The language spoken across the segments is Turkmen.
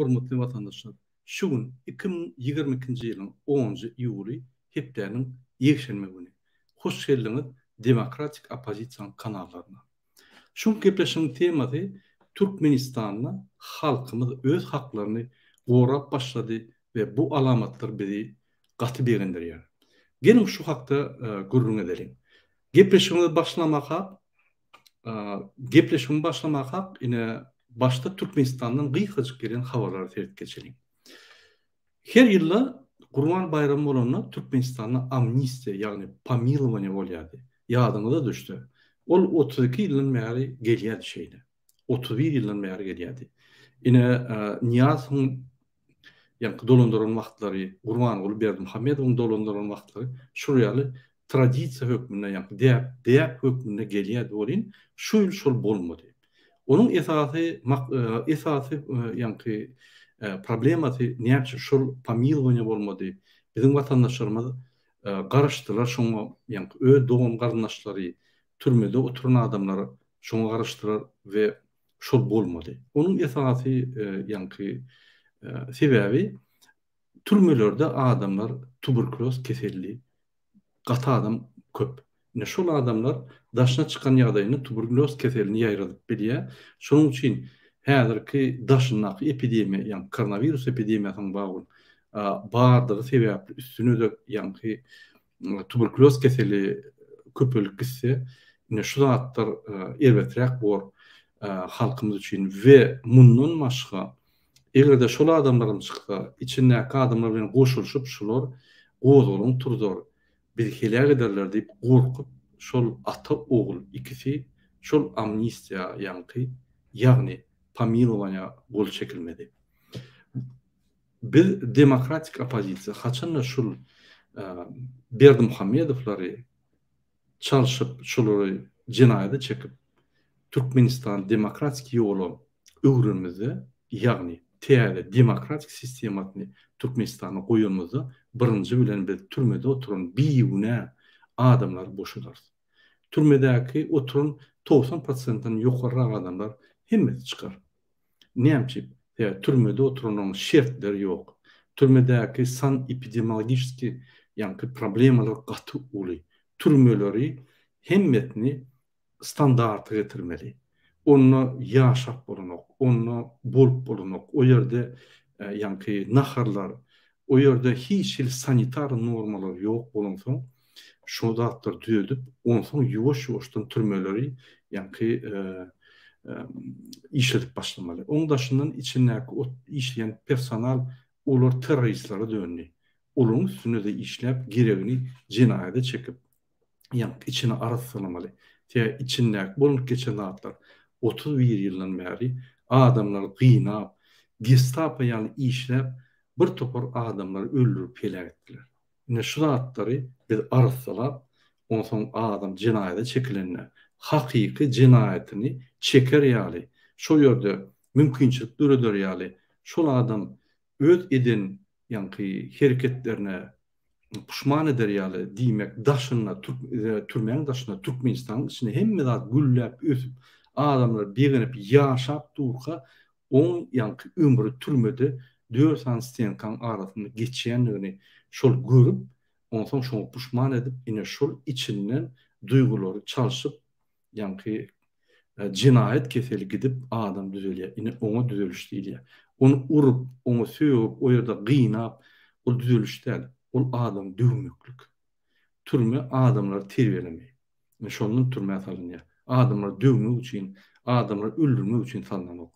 Hormatly watandaşlar! Şu gün 2022-nji ýylyň onunjy iýuly hepdäniň ýekşenbe güni. Hoş geldiňiz Demokratik oppozisiýanyň kanallaryna. Şu günki gepleşigiň temasy Türkmenistanda halkymyz öz haklaryny gorap başlady we bu alamatlar bizi gaty begendirýär. Geliň şu hakda gürrüň edeliň. Gepleşigimizi başlamakak Gepleşigimi başlamakak ine başda Türkmenistandan gysgajyk gelen habarlara seredip geçeliň. Her ýylda Gurban baýramy bolanda Türkmenistanda amnistiýa ýagny pomilowaniýe bolýardy. Ýadyňyza düşse, ol 32 ýyldan bäri gelýärdi şeýle. 31 ýyldan bäri gelýärdi. Ine Nyýazowyň ýaňky dolandyran wagtlary, Gurbanguly Berdimuhamedowyň dolandyran wagtlary şul ýaly tradisiýa hökmünde, ýaňky däp, däp hökmünde gelýärdi welin, şu ýyl şol bolmady. Onuň esasy esasy ýaňky problemasy näme üçin şol pomilowaniýe bolmady? Biziň watandaşlarymyz garaşdylar şoňa, ýaňky öz dogan-garyndaşlary, türmede oturan adamlar şoňa garaşdylar we şol bolmady. Onuň esasy ýaňky sebäbi türmelerde adamlar tuberkuloz keselli gaty adam köp. Ine şol adamlar daşyna çykan ýagdaýynda tuberkuloz keselini ýaýradyp bilýär. Şonuň üçin häzirki daşyndaky epidemiýa ýagny koronawirus epidemiýasynyň bardygy sebäpli üstüne-de ýaňky tuberkuloz keseli köpelip gitse, ine şu zatlar erbeträk bor halkymyz üçin we mundan başga eger-de şol adamlaram çyksa, içindäki adamlar bilen goşulyşyp şular gozgalaň turzar, bizi heläk ederler diýip gorkup şol ata-ogul ikisi şol amnistiýa ýaňky ýagny pomilowaniýa gol çekilmedi. Biz demokratik oppozisiýa haçanda şul Berdimuhamedowlary çalşyp şolary jenaýada çekip Türkmenistany demokratik ýola öwrenimizde ýagny täze demokratik sistemasyny Türkmenistanda goýanymyzda birinji bilen biz türmede oturan bigünä adamlary boşadarys. Türmedäki oturan 90 prosentden ýokarrak adamlar hemmesi çykar. Näme üçin? Sebäbi türmede oturanlaryň şertleri ýok. Türmedäki sanepidemiologiçeskiý ýaňky problemalar gaty uly. Türmeleri hemmesini standarta getirmeli. Onda ýaşap bolanok, onda bolup bolanok. O ýerde ýaňky naharlar, o ýerde hiç hili sanitar normalar ýok bolansoň, Şo zatlary düzedip, onsoň ýuwaş-ýuwaşdan türmeleri ýaňky işledip başlamaly. Oň daşyndan içindäki işleýän personal olar terroristlere döndi. Olaryň üstünde-de işläp, geregini jenaýada çekip, ýaňky içini arassalamaly. Sebäbi içindäki bolup geçen zatlar 31 ýyldan bäri adamlary gynap, gestapo ýaly işläp, bir topar adamlary öldürip heläk etdiler. Ine şu zatlary biz arassalap, onsoň adam jenaýada çekilende, hakyky jenaýatyny çeker ýaly, şol ýerde mümkinçilik döreder ýaly, şol adam öz eden ýaňky hereketlerine puşman eder ýaly, diýmek, daşynda, türmäň daşynda, Türkmenistanyň içinde hemme zat gülläp ösüp, adamlar begenip ýaşap durka, Oň ýaňky ömri türmede dört sany stenkaň arasynda geçýändigini şol görüp, onsoň şoňa puşman edip, ine şol içinden duýgulary çalşyp, ýaňky jenaýat keseli gidip adam düzelýär. Ine oňa düzeliş diýilýär. Ony urup, oňa sögüp, o ýerde gynap, ol düzeliş däl. Ol adamy döwmeklik. Türme adamlary terbiýelemeý. Ine şondan türmä salynýar. Adamlary döwmek üçin, adamlary öldürmek üçin salnanok.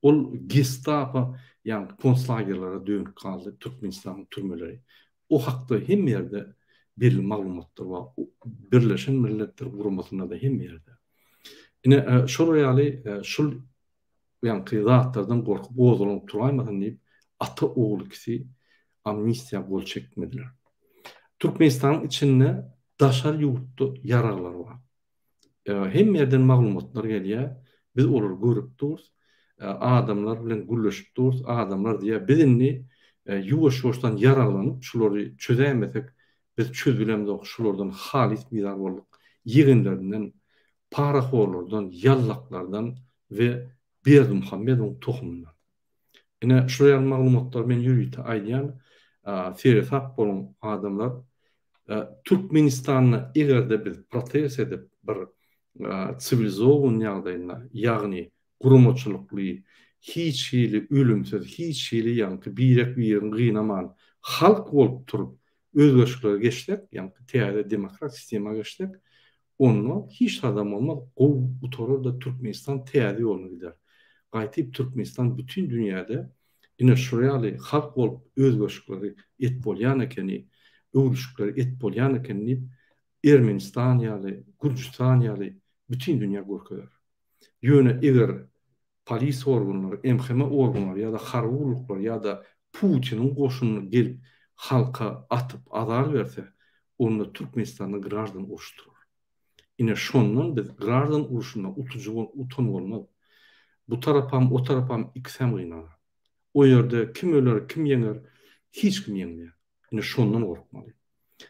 Ol gestapo, ýagny konslagerlere dönüp galdy Türkmenistanyň türmeleri. O hakda hemme ýerde belli maglumatlar bar. Birleşen Milletler Guramasynda-da hemme ýerde. Ine şolar ýaly şul ýaňky zatlardan gorkup gozgalaň turaýmasyn diýip ata-ogul ikisi amnistiýa gol çekmediler. Türkmenistanyň içinde daşary ýurtda ýaraglar bar. Hemme ýerden maglumatlar gelýär. Biz olary görüp durus. Adamlar bilen gürleşip durus. Adamlar diýýär, biz indi ýuwaş-ýuwaşdan ýaraglanyp şulary çözäýmesek, biz çözübilemzok, şulardan halys bizar bolduk. Ýegenlerinden, parahorlardan, ýallaklardan we Berdimuhamedowyň tohumyndan. Ine, şular ýaly maglumatlary men ýörite aýdýan, seresap boluň adamlar. Türkmenistanda eger-de biz protest edip bir siwilizowan ýagdaýynda, ýagny guramaçylykly, hiç hili ölümsiz, hiç hili ýaňky birek-birini gynaman, halk bolup turup özgerişliklere geçsek, ýaňky täze demokratik sistema geçsek, onda hiç zadam bolmaz, gowy gutarar-da Türkmenistan täze ýoluna gider. Gaýtyp Türkmenistan bütin dünýäde ine şular ýaly halk bolup özgerişlikleri et bolýan ekeni, öwrülişikleri et bolýan ekeni diýip Ermenistan ýaly, Gürjüstan ýaly bütin dünýä görkezer. Ýöne eger polis organlary, MHM organlary ýa-da harby gulluklar ýa-da Putiniň goşuny gelip halka atyp azar berse, onda Türkmenistanda graždan uruş turar. Ine şondan biz graždan urşunda utujy utan bolmaz. Bu tarapam o tarapam ikisem gynanar. O ýerde kim öler kim ýeňer hiç kim ýeňmeýär. Ine şondan gorkmaly.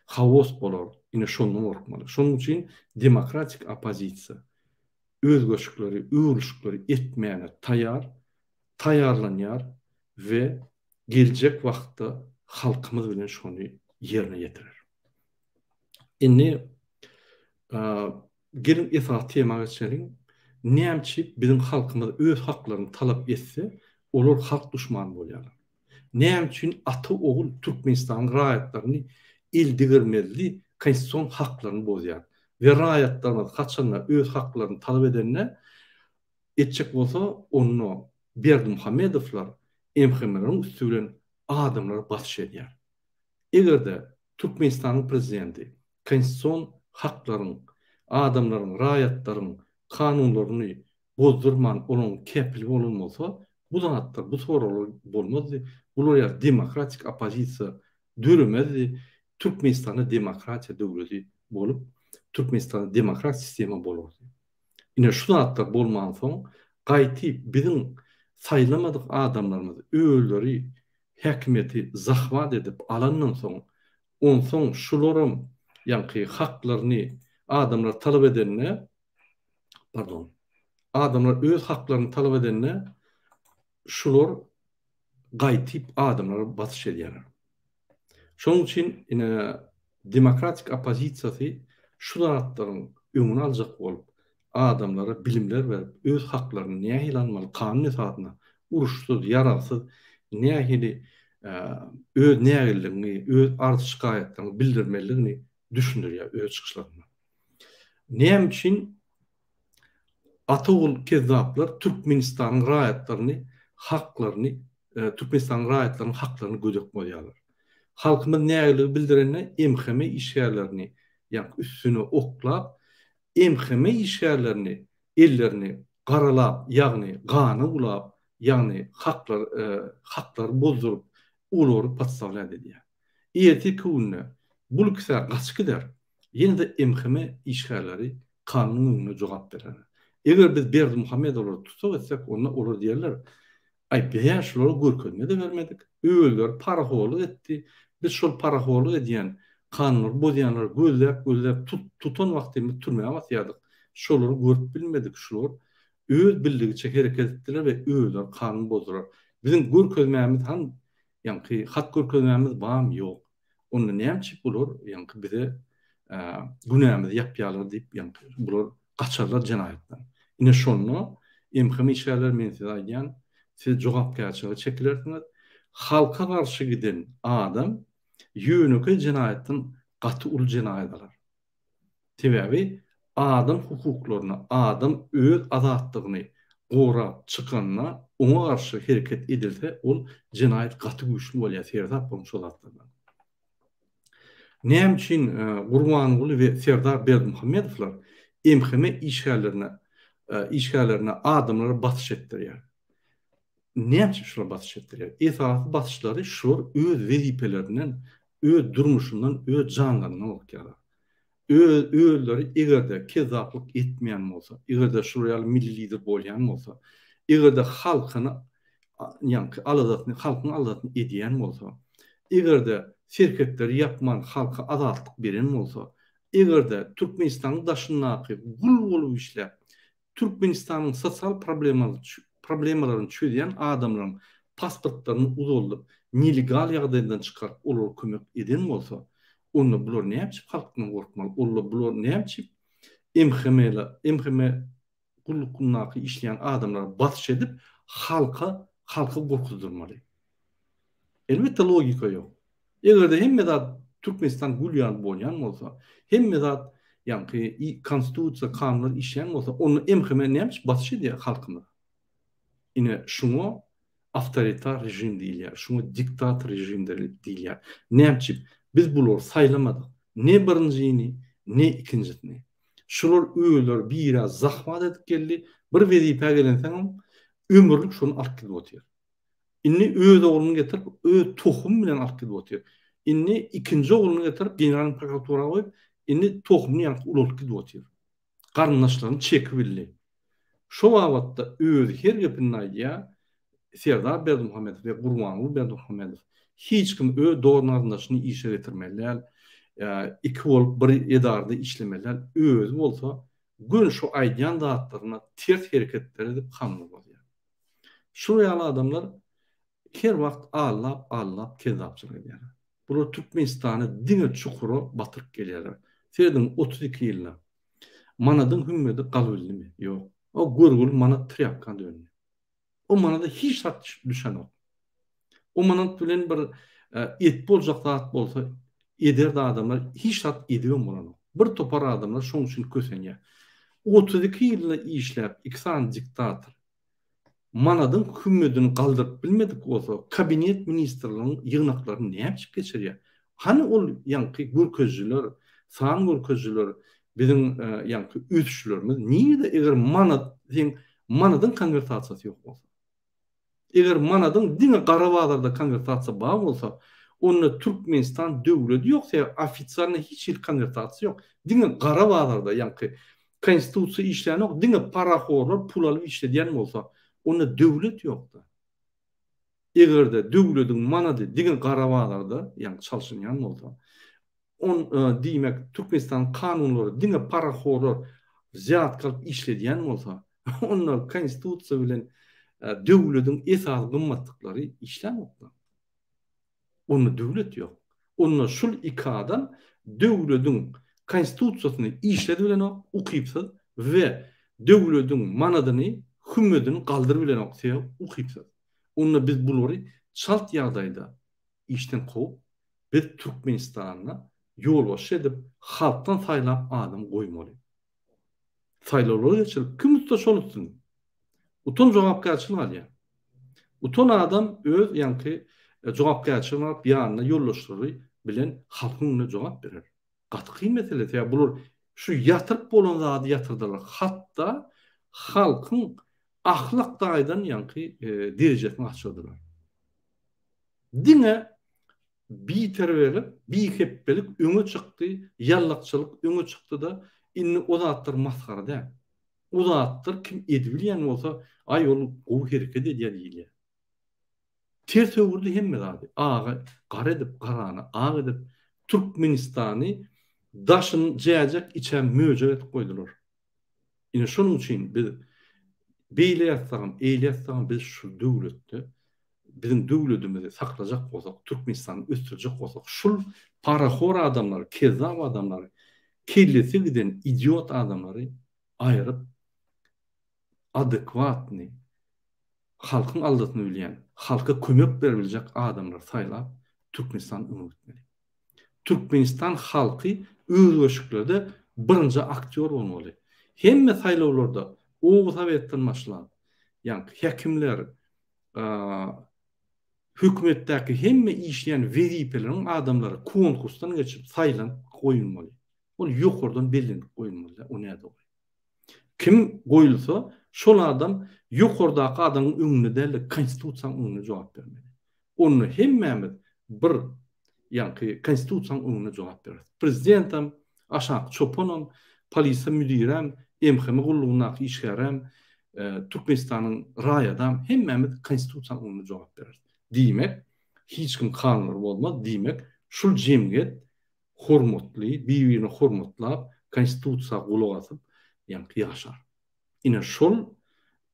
Haos bolar, ine şondan gorkmaly. Şonuň üçin demokratik oppozisiýa özgerişikleri, öwrülişikleri etmäne taýar, taýarlanýar we geljek wagtda halkymyz bilen şony ýerine ýetirer. Indi geliň esasy tema geçeliň. Näme üçin biziň halkymyz öz haklaryny talap etse, olar halk duşmany bolýarlar? Näme üçin ata ogul Türkmenistanyň raýatlaryny eldigirmezli konstitusion haklaryny bozýar we raýatlarymyz haçanda öz haklaryny talap edende etjek bolsa onda Berdimuhamedowlar MHM-leriň üsti bilen adamlara basyş edýär. Egerde Türkmenistanyň prezidenti konstitusion haklaryň adamlaryň raýatlaryň kanunlaryny bozdurman olaň kepili bolan bolsa bu zatlar bu soraglar bolmazdy bular ýaly demokratik oppozisiýa döremezdi Türkmenistanda demokratiýa döwleti bolup Türkmenistanda demokratik sistema bolardy. Ine şu zatlar bolmansoň gaýtyp biziň saýlamadyk adamlarymyz özleri häkimiýeti zahwat edip alandan soň onsoň şularam ýaňky haklaryny adamlar talap edende pardon, adamlar öz haklaryny talap edende şular gaýtyp adamlara basyş edýärler. Şonuň üçin ine demokratik oppozisiýasy şu zatlaryň öňüni aljak bolup adamlara bilimler berip öz haklaryny nähili almaly kanun esasynda uruşsyz ýaragsyz nähili öz nägilligiňi öz arz şikaýatlaryňy bildirmelidigini düşündirýär öz çykyşlarynda. Näme üçin Atagul kezzaplar Türkmenistanyň raýatlaryny haklaryny Türkmenistanyň raýatlarynyň haklaryny gödek bozýarlar. Halkymyz nägiligi bildirende MHM işgärlerini ýaňky üstüne oklap MHM işgärlerini ellerini garalap ýagny gana bulap ýagny haklar haklary bozduryp olary podstawlýat edýär. Ertirki günde bul ikisä gaçyp gider. Ýene-de MHM işgärleri kanunyň öňünde jogap bererler. Eger biz Berdimuhamedowlary tussag etsek, onda olar diýerler, Aý, biz-ä şulara görkezme-de bermedik. Özleri parahorlyk etdi. Biz şol parahorlyk edýän, kanunlary bozýanlary gözläp-gözläp tutan wagtymyz türmä basýardyk. Şolary görüp bilmedik. Şular öz bildigiçe hereket etdiler we özleri kanun bozdular. Biziň görkezmämiz han, ýaňky hat görkezmämiz barmy? Ýok. Onda näme üçin bular ýaňky bize günämizi ýapýarlar diýip ýaňky bular gaçarlar jenaýatdan. Ine şonda MHM işgärleri men size aýdýan siz jogapkärçilige çekilersiňiz. Halka garşy giden adam ýönekeý jenaýatdan gaty uly jenaýat alar. Sebäbi adam hukuklaryny, adam öz azatlygyny gorap çykanda oňa garşy hereket edilse ol jenaýat gaty güýçli bolýar, seresap boluň şo zatlardan. Näme üçin Gurbanguly we Serdar Berdimuhamedowlar MHM işgärlerine işgärlerine adamlara basyş etdirýär? Näme üçin şular basyş etdirýär? Esasy basyşlary şular öz wezipelerinden, öz durmuşyndan, öz janlaryndan gorkýarlar. Öz özleri eger-de kezzaplyk etmeýän bolsa, eger-de şular ýaly milli lider bolýan bolsa, eger-de halkyny ýaňky aladasyny, halkyň aladasyny edýän bolsa, eger-de serhetleri ýapman halka azatlyk beren bolsa, eger-de Türkmenistanyň daşyndaky gul bolup işläp, Türkmenistanyň sosial problemalaryny çözýän adamlaryň. pasportlaryny uzaldyp, nelegal ýagdaýdan çykaryp olara kömek eden bolsa, onda bular näme üçin halkdan gorkmaly? Onda bular näme üçin MHM-le, MHM gullukyndaky işleýän adamlara basyş edip, halka, halky gorkuzdyrmaly? Elbetde logika ýok. Eger-de hemme zat Türkmenistan gül ýaly bolýan bolsa, hemme zat ýaňky konstitusiýa, kanunlar işleýän bolsa, onda MHM näme üçin basyş edýär halkymyza? Ine şuňa awtoritar režim diýilýär, şuňa diktator režim diýilýär. Näme üçin? Biz bulary saýlamadyk. Ne birinjini, ne ikinjisini. Şular özleri birä zahwat edip geldi, bir wezipä gelensoňam ömürlik şony alyp gidip otyr. Indi öz ogluny getirip, öz tohumy bilen alyp gidip otyr. Indi ikinji ogluny getirip, generalnyý prokuratura goýup, indi tohumyny ýaňky ulalyp gidip otyr. Garyndaşlaryny çekibildi. Şo babatda özi her gepinde aýdýar, Serdar Berdimuhamedow we Gurbanguly Berdimuhamedow hiç kim öz dogan-garyndaşyny işe getirmeli däl, iki bolup bir edarada işlemeli däl, özi bolsa göni şo aýdýan zatlaryna ters hereketler edip kanun bozýar. Şular ýaly adamlar her wagt allap allap kezzapçylyk edýärler. Bular Türkmenistany diňe çukura batyryp gelýärler. Serediň 32 ýylda manadyň hümmedi galybildimi? Ýok. O görgüli manat trýapka döndi. O manada hiç zat düşenok. O manat bilen bir et boljak zat bolsa ederdi adamlar hiç zat edibem bolanok. Bir topar adamlar şoň üçin kösenýär. 32 ýylda işläp iki sany diktator manadyň hümmedini galdyryp bilmedik bolsa, kabinet ministrleriň ýygnaklaryny näme üçin geçirýär? Hany ol ýaňky görkezijiler, san görkezijiler, biziň ýaňky ösüşlerimiz nirede eger manat seň manadyň konwertasiýasy ýok bolsa? Eger manadyň diňe gara bazarda konwertasiýa bar bolsa, onda Türkmenistan döwledi ýok, sebäbi ofitsialnyý hiç hili konwertasiýa ýok. Diňe gara bazarda ýaňky konstitusiýa işlänok, diňe parahorlar pul alyp işledýän bolsa, onda döwlet ýokda. Egerde döwlediň manady diňe gara bazarda ýaňky çalşynýan bolsa, On diýmek Türkmenistanyň kanunlary diňe parahorlar wzýatka alyp işledýän bolsa, onda konstitusiýa bilen döwlediň esasy gymmatlyklary işlänokda. Onda döwlet ýok. Onda şul iki adam döwlediň konstitusiýasyny işledibilenok, ukypsyz we döwlediň manadyny, hümmedini galdyrybilenok, sebäbi ukypsyz. Onda biz bulary çalt ýagdaýda işden kowup, biz Türkmenistanda ýolbaşçy edip halkdan saýlap adam goýmaly. Saýlawlary geçirip kim utsa şol utsun. Utan jogapkärçilik alýar. Utan adam öz ýaňky jogapkärçiligini alyp ýanyna ýoldaşlary bilen halkyň öňünde jogap berer. Gaty kyn mesele sebäbi bular şu ýatyryp bolan zady ýatyrdylar. Hatda halkyň ahlak taýdan ýaňky derejesini gaçyrdylar. Diňe biterbiýelik, bihepbelik öňe çykdy, ýallakçylyk öňe çykdy-da, indi o zatlar masgara däl. O zatlar kim edibilýän bolsa, aý ol gowy hereket edýär diýilýär. Ters öwürdi hemme zady. Agy gara edip, garany ak edip, Türkmenistany daşyny jäjek, içem möjek edip goýdular. Ine şonuň üçin biz beýle ýatsagam, eýle ýatsagam biz şu döwletde biziň döwledimizi saklajak bolsak, Türkmenistany ösdürjek bolsak, şul parahor adamlary, kezzap adamlary, kellesi giden idiot adamlary aýryp adekwatny halkyň aldasyny bilýän, halka kömek beribiljek adamlary saýlap Türkmenistan öňe gitmeli. Türkmenistan halky özgerişiklerde birinji aktýor bolmaly. Hemme saýlawlarda oba sowetden başlap, ýaňky häkimler, hökümetdäki hemme işleýän wezipeleriň adamlary konkursdan geçip saýlanyp goýulmaly. Ol ýokardan bellenip goýulmaly, o nädogry. Kim goýulsa, şol adam ýokardaky adamyň öňünde däl-de, Konstitusiýanyň öňünde jogap bermeli. Onda hemmämiz bir, ýaňky Konstitusiýanyň öňünde jogap bereris. Prezidentem, aşaky çopanam, polisiýa müdirem, MHM gullugyndaky işgärem, Türkmenistanyň raýadam, hemmämiz Konstitusiýanyň öňünde jogap bereris. Diýmek, hiç kim kanunlary bozmaz. Diýmek, şul jemgyýet hormatly, bir-birini hormatlap, Konstitusiýa gulak asyp, ýaňky ýaşar. Ine şol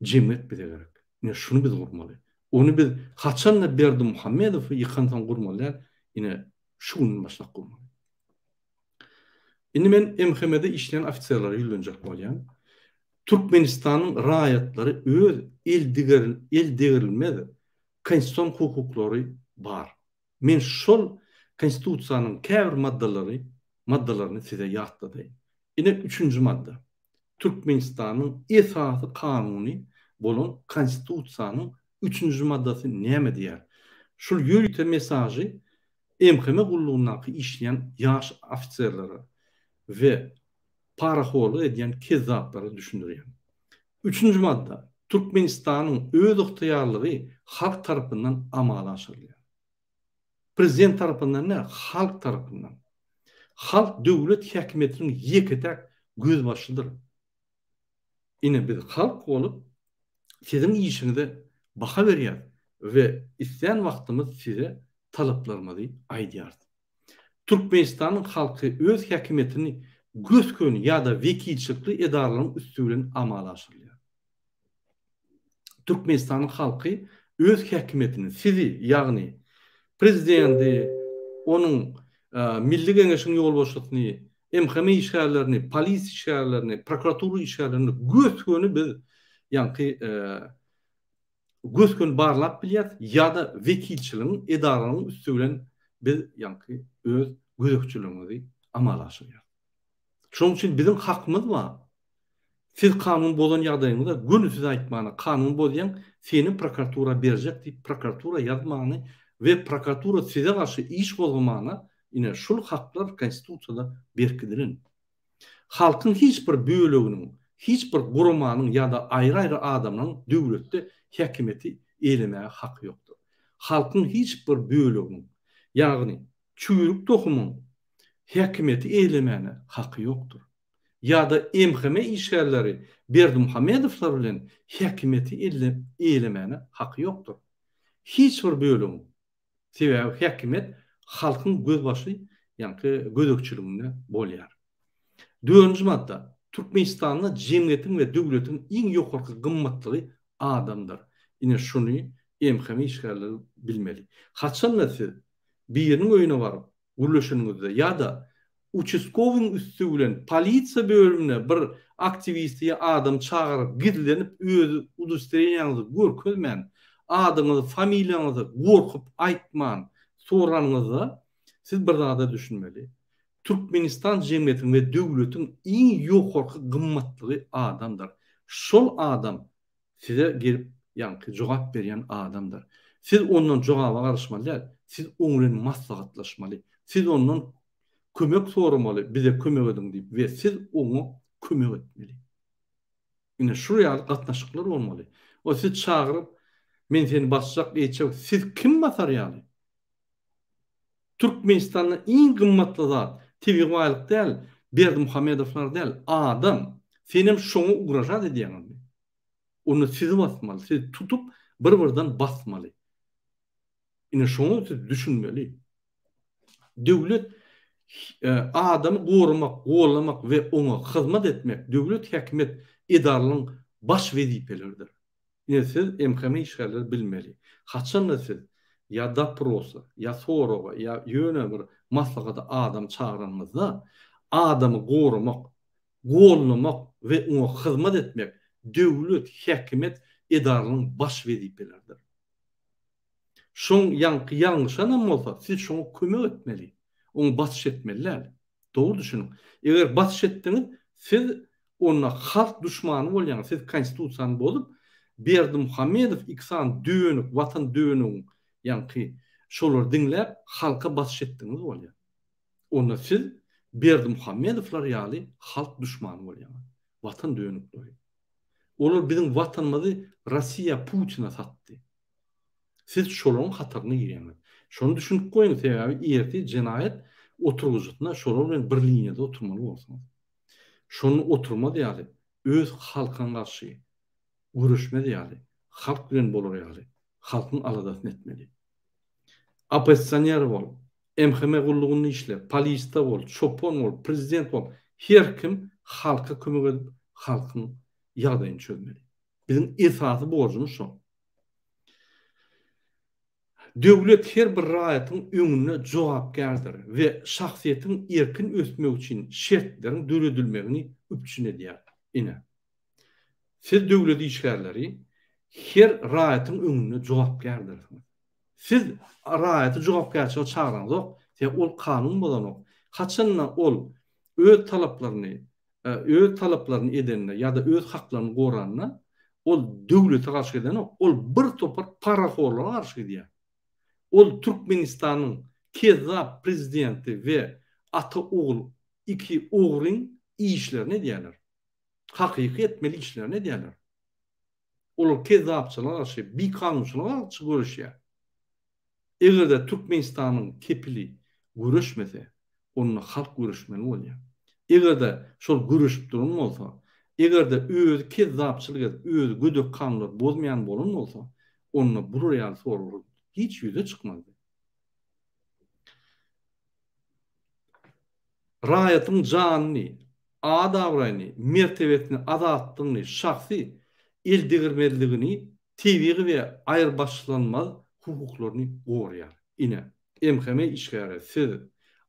jemgyýet bize gerek. Ine şuny biz gurmaly. Ony biz haçan-da Berdimuhamedowy ýykansoň gurmaly däl, ine, şu günden başlap gurmaly. Indi men MHM-de işleýän ofiserlere ýüzlenjek bolýan. Türkmenistanyň raýatlary öz el degrilmez konstitusion hukuklary bar. Men şol Konstitusiýanyň käbir maddalary maddalaryny size ýatladaýyn. Ine üçünji madda. Türkmenistanyň esasy kanuny bolan Konstitusiýanyň üçünji maddasy näme diýýär? Şul ýörite mesažy MHM gullugyndaky işleýän ýaş ofiserlere we parahorlyk edýän kezzaplara düşündirýän. Üçünji madda, Türkmenistanyň özygtyýarlygy halk tarapyndan amala aşyrylýar. Prezident tarapyndan däl, halk tarapyndan. Halk döwlet häkimiýetiniň ýeke-täk gözbaşydyr. Ine biz halk bolup siziň işiňize baha berýäris we islän wagtymyz size talaplarymyzy aýdýarys. Türkmenistanyň halky öz häkimiýetini gös-göni ýa-da wekilçilikli edaralaryň üsti bilen amala aşyrylýar. Türkmenistanyň halky öz häkimiýetini, sizi, ýagny Prezidenti, onuň Milli Geňeşiň ýolbaşçysyny, MHM işgärlerini, polisiýa işgärlerini, prokuratura işgärlerini gös-göni biz ýaňky gös-göni barlap bilýäris ýa-da wekilçiligiň edaralaryň üsti bilen biz ýaňky öz gözegçiligimizi amala aşyrýarys. Şonuň üçin biziň hakymyz bar. Siz kanun bozan ýagdaýyňyzda göni size aýtmana, kanun bozýaň, seni prokuratura berjek diýip prokuratura ýazmany we prokuratura size garşy iş gozgamana ine şul haklar konstitusiýada berkidilen. Halkyň hiç bir böleginiň, hiç bir guramanyň ýa-da aýry-aýry adamlaryň döwletde häkimiýeti eýlemäge haky ýokdur. Halkyň hiç bir böleginiň, ýagny çüýrük tohumyň häkimiýeti eýlemäne haky ýokdur. Ýa-da MHM işgärleri Berdimuhamedowlar bilen häkimiýeti eýlemäne haky ýokdur. Hiç bir bölegiň. Sebäbi häkimiýet halkyň gözbaşy ýaňky gözegçiliginde bolýar. Dördünji madda. Türkmenistanda jemgyýetiň we döwletiň iň ýokarky gymmatlygy adamdyr. Ine şuny MHM işgärleri bilmeli. Haçanda siz biriniň öýüne baryp, gürleşeniňizde ýa-da uçastkowyň üsti bilen polisiýa bölümine bir aktiwisti ýa adamy çagyryp gizlenip öz udostowereniýaňyzy görkezmän adyňyzy familiýaňyzy gorkup aýtman soranyňyzda siz bir zada düşünmeli Türkmenistan jemgyýetiniň we döwletiň iň ýokarky gymmatlygy adamdyr şol adam Size gelip ýaňky jogap berýän adamdyr. Siz ondan jogaba garaşmaly däl, siz oň bilen maslahatlaşmaly. Siz ondan kömek soramaly, bize kömek ediň diýip we siz oňa kömek etmeli. Ine şul ýaly gatnaşyklar bolmaly. O siz çagyryp, men seni basjak, eýtjek, siz kim basar ýaly? Türkmenistanda iň gymmatly zat tebigy baýlyk däl, Berdimuhamedowlar däl, adam. Senem şoňa ugražat edýäňizmi? Onda sizi basmaly, sizi tutup bir-birden basmaly. Ine şoňa siz düşünmeli. Döwlet adamy goramak, gollamak we oňa hyzmat etmek döwlet häkimiýet edaralaryň baş wezipeleridir. Ine siz MHM işgärleri bilmeli. Haçanda siz ýa doprosa, ýa soraga, ýa ýöne bir maslahata adam çagyranyňyzda adamy goramak, goldamak we oňa hyzmat etmek döwlet häkimiýet edaralaryň baş wezipeleridir. Şoň ýaňky ýalňyşanam bolsa siz şoňa kömek etmeli. Oňa basyş etmeli däl. Dogry düşüniň. Eger basyş etdiňiz, siz onda halk duşmany bolýaňyz. Siz konstitusiýany bozup, Berdimuhamedow iki sany dönük, watan dönügiň ýaňky şolary diňläp halka basyş etdiňiz bolýar. Onda siz Berdimuhamedowlar ýaly halk duşmany bolýaňyz. Watan dönükleri. Olar biziň watanymyzy Rossiýa Putine satdy. Siz şolaryň hataryna girýäňiz. Şony düşünip goýuň, sebäbi ertir jenaýat oturgyjysynda şolar bilen bir liniýada oturmaly borsuňyz. Şonda oturmaz ýaly, öz halkyňa garşy göreşmez ýaly, halk bilen bolar ýaly, halkyň aladasyny etmeli. Oppozisioner bol, MHM gullugynda işle, polisde bol, çopan bol, prezident bol, her kim halka kömek edip, halkyň ýagdaýyny çözmeli. Biziň esasy borjumyz şol. Döwlet her bir raýatyň öňünde jogapkärdir we şahsyýetiň erkin ösmegi üçin şertleriň döredilmegini üpjün edýär. Ine, siz döwlet işgärleri her raýatyň öňünde jogapkärdirsiňiz. Siz raýaty jogapkärçilige çagyraňzok, sebäbi ol kanun bozanok. Haçanda ol öz talaplaryny öz talaplaryny edende ýa-da öz haklaryny goranda, ol döwlete garşy gidenok, ol bir topar parahorlara garşy gidýär. Ol Türkmenistanyň kezzap prezidenti we ata-ogul iki ogryň işlerini edýärler. Hakyky etmeli işlerini edýärler. Olar kezzapçylyga garşy, bikanunçylyga garşy göreşýär. Eger-de Türkmenistanyň kepili göreşmese, onda halk göreşmeli bolýar. Eger-de şol göreşip duran bolsa, eger-de özi kezzapçylyk edip, özi gödek kanunlary bozmaýan bolan bolsa, onda bular ýaly soraglar hiç ýüze çykmazdy. Raýatyň janyny, at-abraýyny, mertebesini, azatlygyny, şahsy eldegirmezligini, tebigy we aýrybaşlanmaz hukuklaryny goraýar. Ine, MHM işgäri, siz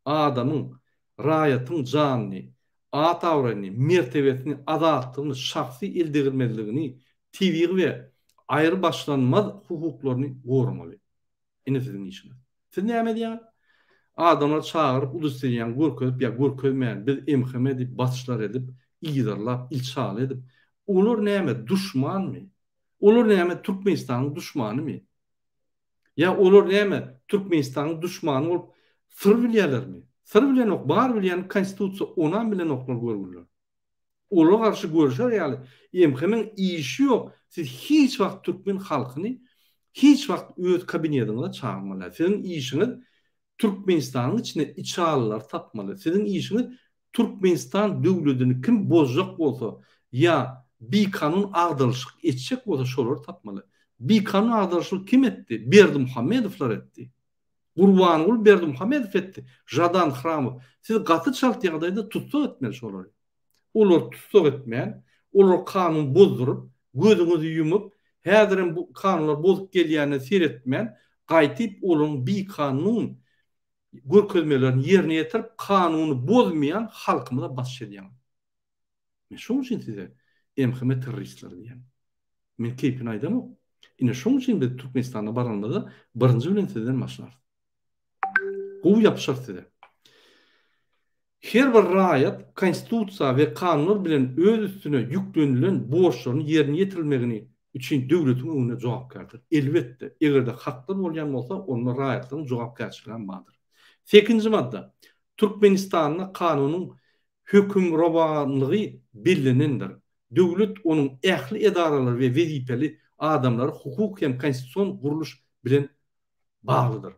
adamyň, raýatyň janyny, at-abraýyny, mertebesini, azatlygyny, şahsy eldegirmezligini, tebigy we aýrybaşlanmaz hukuklaryny goramaly. Ine siziň işiňiz. Siz näme edýäňiz? Adamlary çagyryp udostoweriýaňy görkezip ýa görkezmän biz MHM diýip basyşlar edip, yzarlap, ilçaly edip, olar näme duşmanmy? Olar näme Türkmenistanyň duşmanymy? Ýa olar näme Türkmenistanyň duşmany bolup syr bilýärlermi? Syr bilenok, bar bilýäni konstitusiýa onam bilenoklar görgüliler. Olara garşy göreşer ýaly MHM-iň işi ýok. Siz hiç wagt türkmen halkyny hiç wagt öz kabinetiňize çagyrmaly däl. Siziň işiňiz Türkmenistanyň içinde içalylary tapmaly. Siziň işiňiz Türkmenistan döwledini kim bozjak bolsa ýa bikanun agdarylyşyk etjek bolsa şolary tapmaly. Bikanun agdarylyşygy kim etdi? Berdimuhamedowlar etdi. Gurbanguly Berdimuhamedow etdi. Žadan Hramow. Siz gaty çalt ýagdaýda tussag etmeli şolary. Olary tussag etmän, olar kanun bozduryp, gözüňizi ýumup, häzirem bu kanunlar bozuk gelýänine seretmän, gaýtyp olaryň bikanun görkezmelerini ýerine ýetirip, kanuny bozmaýan halkymyza basyş edýäňiz. Men şoň üçin size MHM terroristleri diýýän. Men keýpini aýdamok. Ine şoň üçin biz Türkmenistana baranymyzda birinji bilen sizden başlarys. Gowy ýapyşarys size. Her bir raýat Konstitusiýa we kanunlar bilen öz üstüne ýüklenilen borçlaryny ýerine ýetirilmegini üçin döwletiň öňünde jogapkärdir. Elbetde, eger-de haklar bolýan bolsa, onda raýatlaryň jogapkärçiligi hem bardyr. Sekizinji madda. Türkmenistanda kanunyň hökümrowanlygy bellenendir. Döwlet, onuň ähli edaralary we wezipeli adamlary hukuk hem konstitusion gurluş bilen baglydyr.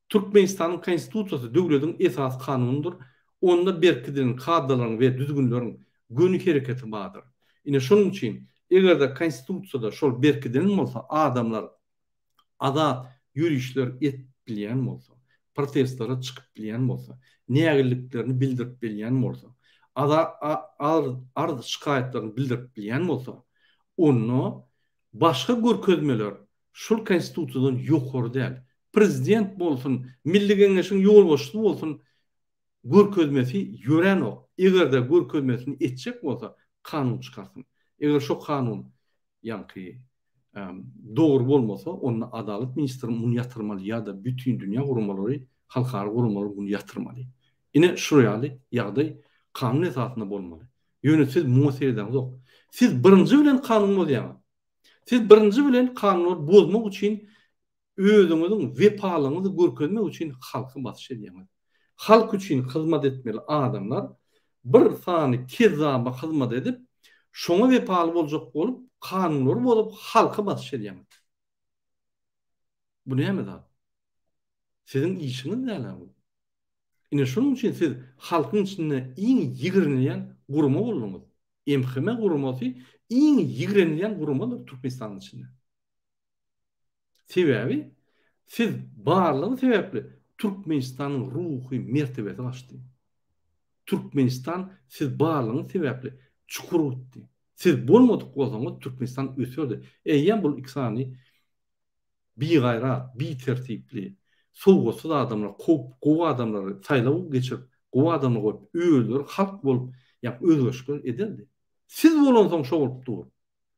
Türkmenistanyň Konstitusiýasy döwletiň esasy kanunydyr, onda berkidilen kadalaryň we düzgünleriň göni hereketi bardyr. Ine şonuň üçin, eger-de Konstitusiýada şol berkidilen bolsa, adamlar azat ýörişler edip bilýän bolsa, protestlere çykyp bilýän bolsa, nägileliklerini bildirip bilýän bolsa, arz-şikaýatlaryny bildirip bilýän bolsa, onda başga görkezmeler şol Konstitusiýadan ýokary däl. Prezident bolsun, Milli Geňeşiň ýolbaşçysy bolsun görkezmesi ýöränok. Eger-de görkezmesini etjek bolsa, kanun çykarsyn. Eger şo kanun ýaňky dogry bolmasa, onda Adalat ministri muny ýatyrmaly ýa-da bütindünýä guramalary, halkara guramalary muny ýatyrmaly. Ine, şular ýaly ýagdaý kanun esasynda bolmaly. Ýöne siz muňa seredeňzok. Siz birinji bilen kanun bozýaňyz. Siz birinji bilen kanunlary bozmak üçin Özüňiziň wepalygyňyzy görkezmek üçin halky basyş edýäňiz. Halk üçin hyzmat etmeli adamlar bir sany kezzaba hyzmat edip, şoňa wepaly boljak bolup, kanunlary bozup halky basyş edýäňiz. Bu näme zat? Siziň işiňiz däl-ä bu. Ine şonuň üçin siz halkyň içinde iň ýigrenilýän gurama bolduňyz. MHM guramasy iň ýigrenilýän guramadyr Türkmenistanyň içinde. Sebäbi siz barlygy sebäpli Türkmenistanyň ruhy mertebesi gaçdy. Türkmenistan siz barlygyňyz sebäpli çukur gitdi. Siz bolmadyk bolsaňyz Türkmenistan öserdi. Eýýäm bul iki sany Bigaýrat, bitertipli, sowgatsyz adamlary kowup, gowy adamlary saýlaw geçirip, gowy adamlary goýup, özleri halk bolup, ýa özgerişikler ederdi. Siz bolansoň şo bolup dur.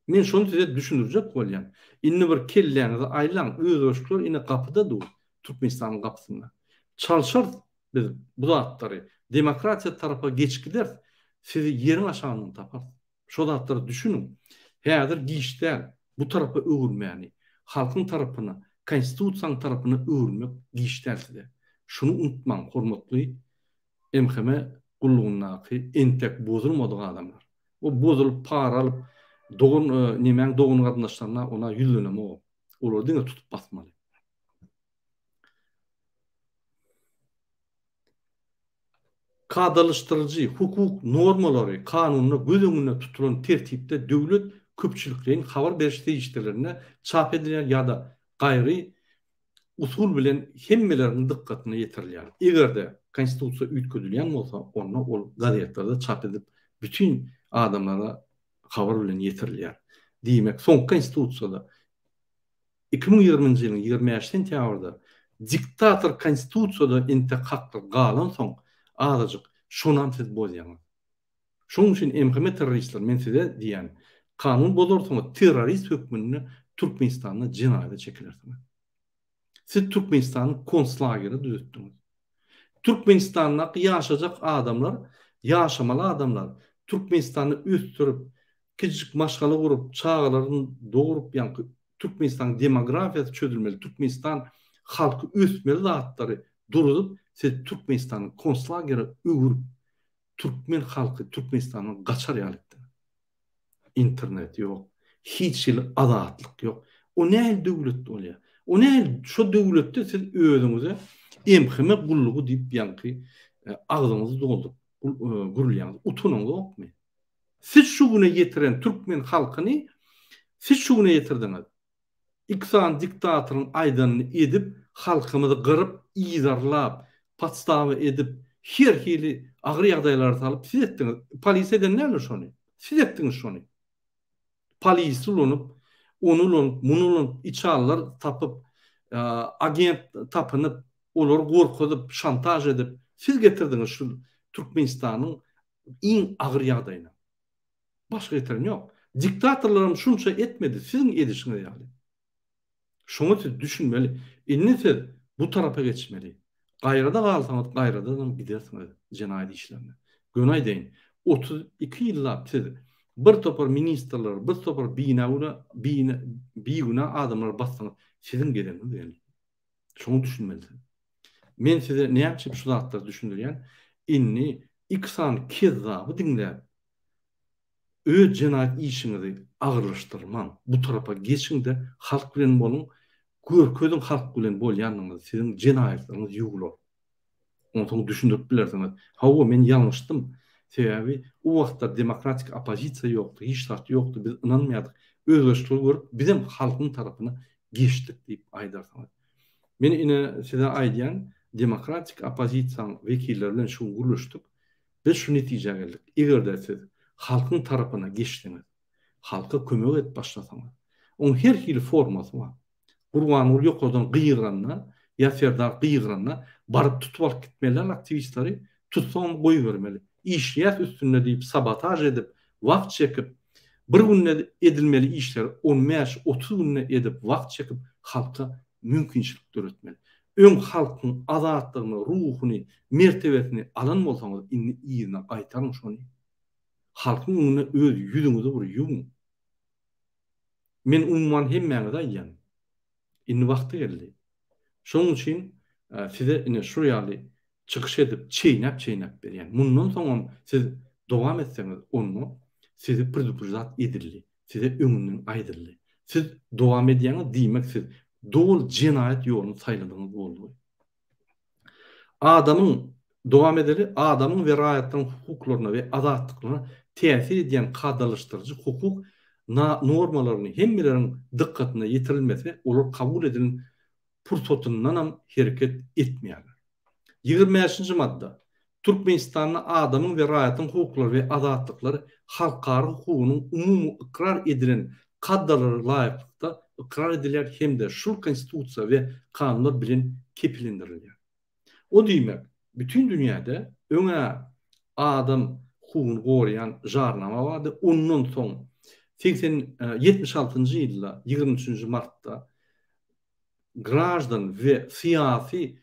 Men şony size düşündirjek bolýan. Indi bir kelläňizi aýlaň, özgerişikler ine gapyda dur, Türkmenistanyň gapysynda. Çalşarys biz bu zatlary, demokratiýa tarapa geçip gideris, sizi ýeriň aşagyndan taparys. Şo zatlara düşüniň. Häzir giç däl, bu tarapa öwürmäni, halkyň tarapyna, konstitusiýanyň tarapyna öwürmek giç däl size. Şuny unutmaň, hormatly MHM gullugyndaky entek bozulmadyk adamlar. O bozulyp para alyp dogan nemäň dogan garyndaşlaryna ona ýüzlenemogam. Olary diňe tutup basmaly. Kadalaşdyryjy hukuk normalary kanunda göz öňünde tutulan tertipde döwlet köpçülikleýin habar beriş serişdelerinde çap edilýär ýa-da gaýry usul bilen hemmeleriň dykgatyna ýetirilýär. Eger-de Konstitusiýa üýtgedilýän bolsa, onda ol gazetlerde çap edilip, bütin adamlara habar bilen ýetirilýär. Diýmek, soňky Konstitusiýada 2020-nji ýylyň 25 sentýabrda diktator Konstitusiýada entek haklar galansoň, azajyk şonam siz bozýaňyz. Şonuň üçin MHM terroristler men size diýýän, kanun bozarsyňyz terrorist hökmünde Türkmenistanda jenaýata çekilersiňiz. Siz Türkmenistany konslagere düzetdiňiz. Türkmenistandaky ýaşajak adamlar, ýaşamaly adamlar Türkmenistany ösdürip, kiçijik maşgala gurup, çagalaryny dogrup ýaňky Türkmenistanyň demografiýasy çözülmeli, Türkmenistan halky ösmeli zatlary duruzyp, siz Türkmenistany konslagere öwürip, Türkmen halky Türkmenistandan gaçar ýaly etdiňiz. Internet ýok. Hiç hili azatlyk ýok. O nähili döwlet bolýar? O nähili şo döwletde siz özüňize MHM gullugy diýip ýaňky e, agzyňyzy dolduryp e, gürleýäňiz. Utanyňyzokmy? Siz şu güne ýetiren türkmen halkyny siz şu güne ýetirdiňiz. Iki sany diktatoryň aýdanyny edip halkymyzy gyryp yzarlap podstawa edip her hili agyr ýagdaýlara salyp siz etdiňiz polisiýa eden däldir şony siz etdiňiz şony polisi ulanyp ony ulanyp muny ulanyp içalylar tapyp agent tapynyp olary gorkuzyp şantaž edip siz getirdiňiz şu Türkmenistanyň iň agyr ýagdaýyna. Başga getiren ýok. Diktatorlaram şunça etmedi siziň edişiňiz ýaly. Şoňa siz düşünmeli. Indi siz bu tarapa geçmeli. Gaýrada galsaňyz gaýradadan gidersiňiz jenaýat işlerine. Göni aýdaýyn. 32 ýyllap siz bir topar ministrleri, bir topar binagünä bigünä adamlary basdyňyz. Siziň gezegiňiz geldi. Şoňa düşünmelisiňiz. Men size näme üçin şu zatlary düşündirýän? Indi iki sany kezzaby diňläp, öz jenaýat işiňizi agyrlaşdyrmaň. Bu tarapa geçiň-de, halk bilen boluň, görkeziň halk bilen bolýandygyňyzy, siziň jenaýatlaryňyz ýuwlar. Onsoň düşündirip bilersiňiz. Hawa, men ýalňyşdym. Sebäbi o wagtlar demokratik oppozisiýa ýokdy, hiç zat ýokdy, biz ynanmaýardyk. Özgerişligi görüp, bizem halkyň tarapyna geçdik diýip aýdarsyňyz. Men ine size aýdýan, demokratik oppozisiýanyň wekilleri bilen şu gün gürleşdik. Biz şu netijä geldik. Eger-de siz halkyň tarapyna geçseňiz, halka kömek edip başlasaňyz, oň her hili formasy bar. Gurbanguly ýokardan gygyranda ýa Serdar gygyranda baryp tutup alyp gitmeli däl aktiwistleri, tutsaňam goýbermeli. Işleýäs üstünde diýip sabotaž edip, wagt çekip, bir günde edilmeli işleri on bäş, 30 günde edip wagt çekip halka mümkinçilik döretmeli. Öň halkyň azatlygyny, ruhuny, mertebesini alan bolsaňyz indi yzyna gaýtaryň şony. Halkyň öňünde öz ýüzüňizi bir ýuwuň. Men umuman hemmäňize aýdýan. Indi wagty geldi. Şonuň üçin size ine şu ýaly çykyş edip çeýnäp-çeýnäp berýän. Mundan soňam siz dowam etseňiz onda sizi predupreždat edildi. Size öňünden aýdyldy. Siz dowam edýäňiz diýmek siz doly jenaýat ýoluny saýladyňyz boldugy. Adamyň, dowam edeli, adamyň we raýatlaryň hukuklaryna we azatlyklaryna täsir edýän kadalaşdyryjy hukuk na normalaryny hemmeleriň dykgatyna ýetirilmese, olar kabul edilen pursatyndanam hereket etmeýärler. 25-nji madda. Türkmenistanda adamyň we raýatyň hukuklary we azatlyklary halkara hukugynyň umumy ykrar edilen kadalary laýyklykda ykrar edilýär hem-de şul Konstitusiýa we kanunlar bilen kepillendirilýär. O diýmek, bütin dünýäde öň-ä adam hukugyny goraýan jarnama bardy, ondan soň 80, 76-njy ýylda 23-nji martda graždan we syýasy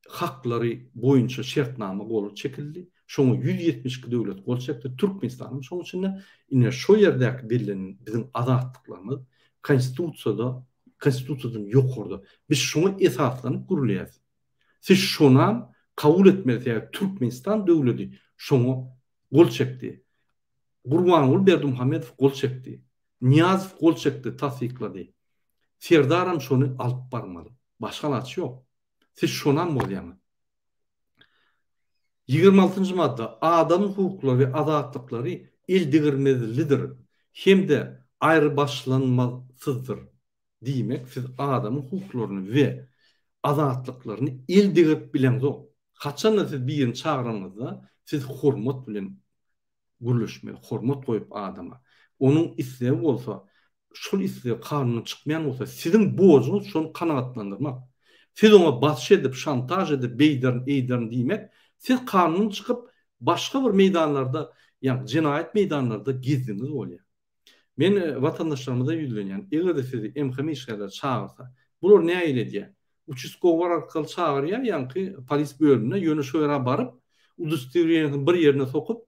haklary boýunça şertnama gol çekildi. Şoňa 172 döwlet gol çekdi, Türkmenistanam şoň içinde. Ine şo ýerdäki bellenen biziň azatlyklarymyz Konstitusiýada, Konstitusiýadan ýokarda. Biz şoňa esaslanyp gürleýäs. Siz şonam kabul etmeli, sebäbi Türkmenistan döwledi şoňa gol çekdi. Gurbanguly Berdimuhamedow gol çekdi. Nyýazow gol çekdi, tassyklady. Serdaram şony alyp barmaly. Başga alaç ýok. Siz şonam bozýaňyz. 26-njy madda, Adamyň hukuklary we azatlyklary eldegirmezlidir hem-de aýrybaşlanmasyzdyr. Diýmek, siz adamyň hukuklaryny we azatlyklaryny el degirip bileňzok. Haçan-da siz birini çagyranyňyzda, siz hormat bilen gürleşmeli, hormat goýup adama. Onuň islegi bolsa, şol islegi kanundan çykmaýan bolsa, siziň borjuňyz şony kanagatlandyrmak. Siz oňa basyş edip, şantaž edip, beýderin, eýderin diýmek, siz kanundan çykyp, başga bir meýdanlarda, ýagny jenaýat meýdanlarda gezdigiňiz bolýar. Men watandaşlarymyza ýüzlenýän, eger-de sizi MHM işgärleri çagyrsa, bular nähili edýär? Uçastkowylar arkaly çagyrýar, ýaňky polis bölümine, ýöne şo ýere baryp, udostowreniýasyny bir ýerine sokup,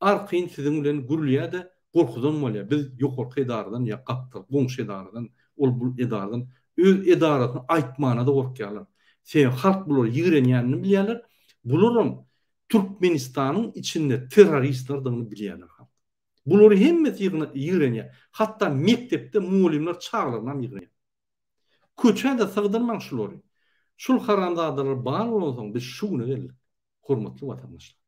arkaýyn siziň bilen gürleýär-de, gorkuzan bolýar, biz ýokarky edaradan ýa gapdal, goňşy edaradan, ol-bul edaradan, öz edarasyny aýtmana-da gorkýarlar. Sebäbi halk bulary ýigrenýänini bilýärler, bularam Türkmenistanyň içinde terroristlerdigini bilýärler halk. Bulary hemmesi ýigrenýär. Hatda mekdepde mugallymlar çagalarynam ýigrenýär. Köçä-de sygdyrmaň şulary. Şul haramzadalar bar bolansoň biz şu güne geldik, hormatly watandaşlar.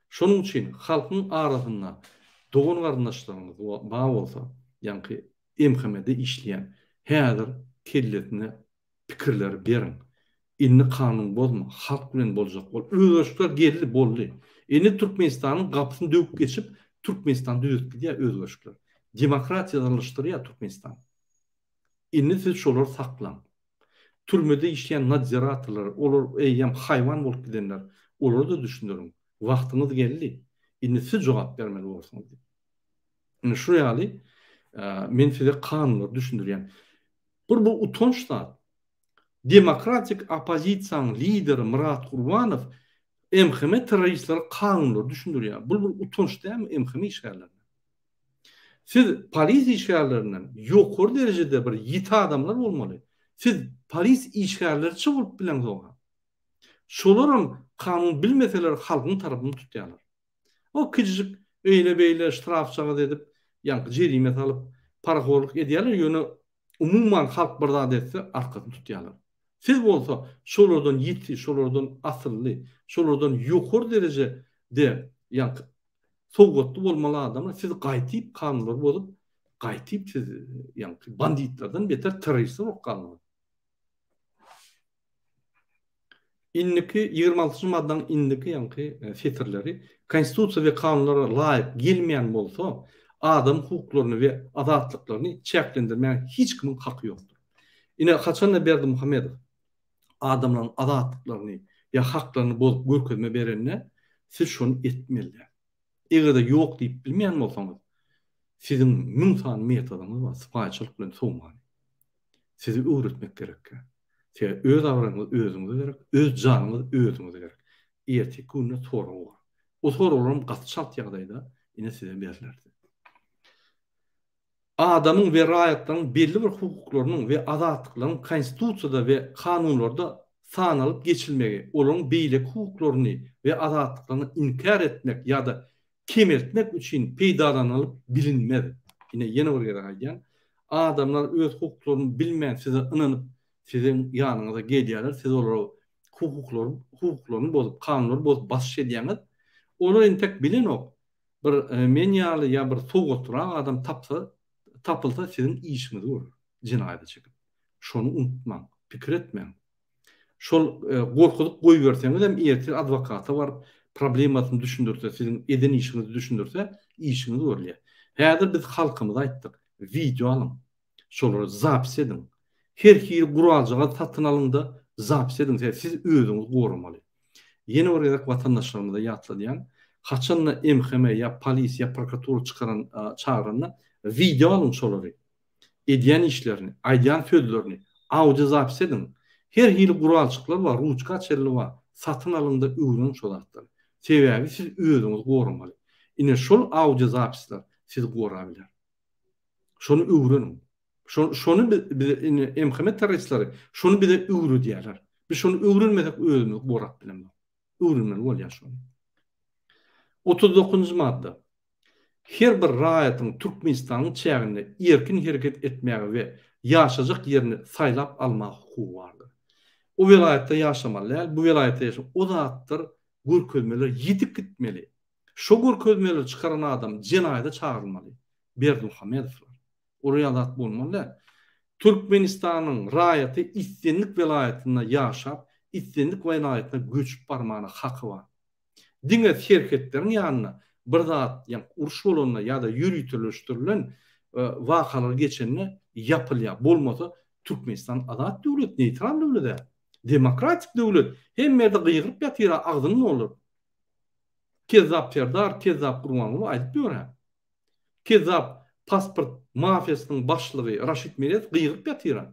Şonuň üçin halkyň arasynda dogan-garyndaşlaryňyz bar bolsa, ýaňky MHM-de işleýän, häzir kellesine pikirleri beriň. Indi kanun bozma, halk bilen boljak bol. Özgerişikler geldi, boldy. Indi Türkmenistanyň gapysyny döwüp geçip, Türkmenistany düzetip gidýär özgerişikler. Demokratiýalaşdyrýar Türkmenistan. Indi siz şolary saklaň. Türmede işleýän nadziratorlar, olar eýýäm haýwan bolup gidenler, olara-da düşündiriň. Wagtyňyz geldi. Indi siz jogap bermeli borsuňyz diýip. Indi şu ýaly men size kanunlary düşündirýän. Bir bu utanç zat. Demokratik oppozisiýanyň lideri Myrat Gurbanow MHM terroristlere kanunlary düşündirýär. Bul bir utanç dälmi MHM işgärlerine? Siz polis işgärlerinden ýokary derejede bir ýiti adamlar bolmaly. Siz polis işgärleriçe bolup bileňzog-a. Şolaram kanun bilmeseler halkyň tarapyny tutýarlar. O kiçijik eýle-beýle ştrafjagaz edip, ýaňky jerime salyp, parahorluk edýärler, ýöne umuman halk bir zat etse arkasyny tutýarlar. Siz bolsa şolardan ýiti, şolardan asylly, şolardan ýokary dereje-de ýaňky sowgatly bolmaly adamlar, siz gaýtyp kanunlary bozup, gaýtyp siz ýaňky banditlerden beter terroristler bolup galdyňyz. Indiki 26-njy maddaň indiki ýaňky e, setirleri Konstitusiýa we kanunlara laýyk gelmeýän bolsa, adam hukuklaryny we azatlyklaryny çäklendirmäge hiç kimiň haky ýokdur. Ine, haçanda Berdimuhamedow adamlaryň azatlyklaryny ýa haklaryny bozup görkezme berende, siz şony etmeli däl. Eger-de ýok diýip bilmeýän bolsaňyz, siziň müň sany metodyňyz bar sypaýyçylyk bilen sowmany. Sizi öwretmek gerekkä. Sebäbi öz abraýyňyz özüňize gerek, öz janyňyz özüňize gerek. Ertirki günde sorag bar. O soraglaram gaty çalt ýagdaýda ine size berler. Adamyň we raýatlaryň belli bir hukuklarynyň we azatlyklarynyň Konstitusiýada we kanunlarda sanalyp geçilmegi, olaryň beýleki hukuklaryny we azatlyklaryny inkär etmek ýa-da kemeltmek üçin peýdalanylyp bilinmez. Ine, ýene bir gezek aýdýan, adamlar öz hukuklaryny bilmän size ynanyp, siziň ýanyňyza gelýärler, siz olara hukuklary, hukuklaryny bozup, kanunlary bozup basyş edýäňiz. Olar entek bilenok. Bir men ýaly ýa bir sowatlyrak adam tapsa, tapylsa siziň işiňizi görer, jenaýata çekip. Şony unutmaň, pikir etmäň. Şol gorkuzyp goýberseňizem ertir adwokata baryp problemasyny düşündirse, siziň eden işiňizi düşündirse, işiňiz görülýär. Häzir biz halkymyza aýtdyk. Wideo alyň. Şolary zapis ediň. Her hili guraljagaz satyn alyň-da, zapis ediň. Sebäbi siz özüňizi goramaly. Ýene bir gezek watandaşlarymyza ýatladýan, haçan-da MHM ýa polis ýa prokuratura çykaran çagyranda wideo alyň şolary. Edýän işlerini, aýdýan sözlerini audio zapis ediň. Her hili guralçyklar bar, ruçka çenli bar. Satyn alyň-da öwreniň şo zatlary. Sebäbi siz özüňizi goramaly. Ine şol audio zapisler sizi gorabiler. Şony öwreniň. Şo şony bize indi MHM terroristleri şony bize öwredýärler. Biz şony öwrenmesek özümizi gorap bilemzok. Öwrenmeli bolýar şony. 39-njy madda. Her bir raýatyň Türkmenistanyň çäginde erkin hereket etmäge we ýaşajak ýerini saýlap almaga hukugy bardyr. O welaýatda ýaşamaly däl, bu welaýatda ýaşa o zatlar görkezmeler ýitip gitmeli. Şo görkezmeleri çykaran adam jenaýada çagyrylmaly. Berdimuhamedowlar. Olar ýaly zat bolmaly däl. Türkmenistanyň raýaty islendik welaýatynda ýaşap, islendik welaýatyna göçüp barmana haky bar. Diňe serhetleriň ýanynda bir zat, ýa uruş bolanda ýa-da ýöriteleşdirilen wakalar geçende ýapylýar. Bolmasa Türkmenistan azat döwlet, neýtral döwlet-ä. Demokratik döwlet. Hemme ýerde gygyryp ýatyr-a agzyny dolduryp. Kezzap Serdar, Kezzap Gurbanguly aýdyp ýör-ä. Kezzap pasport mafiýasynyň başlygy Raşid Meredow gygyryp ýatyr-a.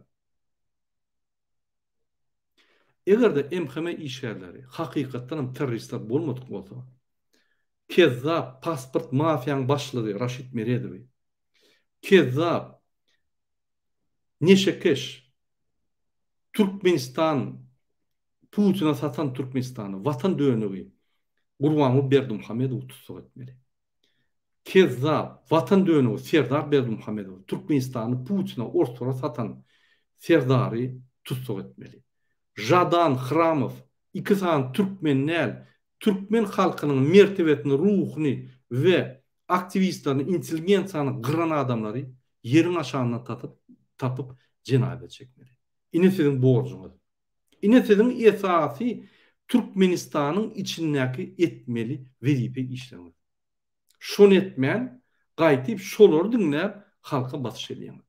Eger-de MHM işgärleri hakykatdan hem terroristler bolmadyk bolsa, kezzap pasport mafiýaň başlygy Raşid Meredowy, kezzap neşekeş Türkmenistan Putine satan Türkmenistany watan dönügi Gurbanguly Berdimuhamedowy tussag etmeli. Kezzap, watan dönügi Serdar Berdimuhamedowy, Türkmenistany Putine, orslara satan Serdary tussag etmeli. Žadan Hramow, iki sany türkmen däl, türkmen halkynyň mertebesini, ruhuny we aktiwistlerini, intelligensiýany gyran adamlary ýeriň aşagyndan tatyp, tapyp jenaýata çekmeli. Ine siziň borjuňyz. Ine siziň esasy Türkmenistanyň içindäki etmeli wezipe işleriňiz. Şony etmän, gaýtyp şolary diňläp halka basyş edýäňiz.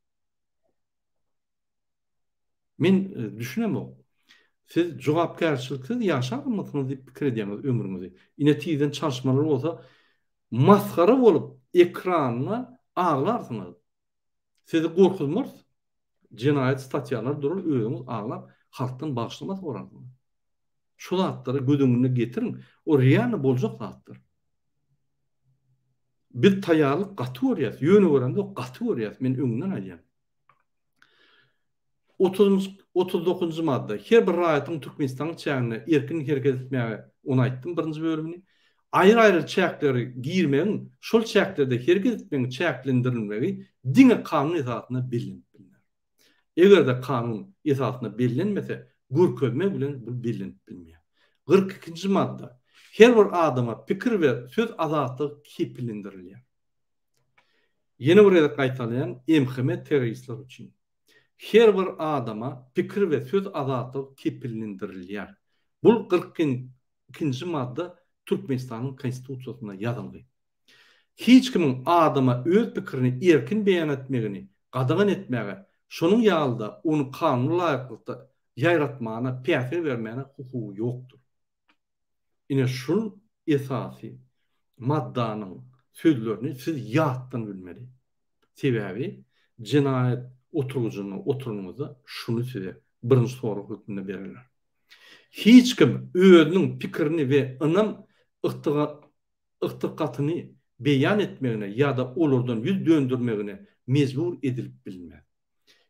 Men düşünemok. Siz jogapkärçiliksiz ýaşarmysyňyz diýip pikir edýäňiz ömrüňizi. Ine tizden çalyşmalar bolsa masgara bolup ekranda aglarsyňyz. Sizi gorkuzmarys. Jenaýat statýalary durar özüňiz aglap halkdan bagyşlama sorarsyňyz. Şu zatlary göz öňüne getiriň. O realno boljak zatlar. Biz taýýarlyk gaty görýäs. Ýöne göremzok gaty görýäs. Men öňünden aýdýan. 39-njy madda. Her bir raýatyň Türkmenistanyň çäginde erkin hereket etmäge, ony aýtdym birinji bölümini, aýry-aýry çäkleri girmegiň, şol çäklerde hereket etmegiň çäklendirilmegi diňe kanun esasynda bellenip bilner. Eger-de kanun esasynda bellenmese, görkezme bilen bu bellenip bilmeýär. 42-nji madda. Her bir adama pikir we söz azatlygy kepillendirilýär. Ýene bir gezek gaýtalaýan, MHM terroristler üçin. Her bir adama pikir we söz azatlygy kepillendirilýär. Bul 42-nji madda Türkmenistanyň Konstitusiýasynda ýazylgy. Hiç kimiň adama öz pikirini erkin beýan etmegini gadagan etmäge, şonuň ýaly-da ony kanuna laýyklykda ýaýratmana päsgel bermäne hukugy ýokdur. Ine şul esasy maddanyň sözlerini siz ýatdan bilmeli. Sebäbi jenaýat oturgyjynda oturanyňyzda şuny size birinji sorag hökmünde bererler. Hiç kim özüniň pikirini we ynam ygtykatyny beýan etmegine ýa-da olardan ýüz döndürmegine mejbur edilip bilinmez.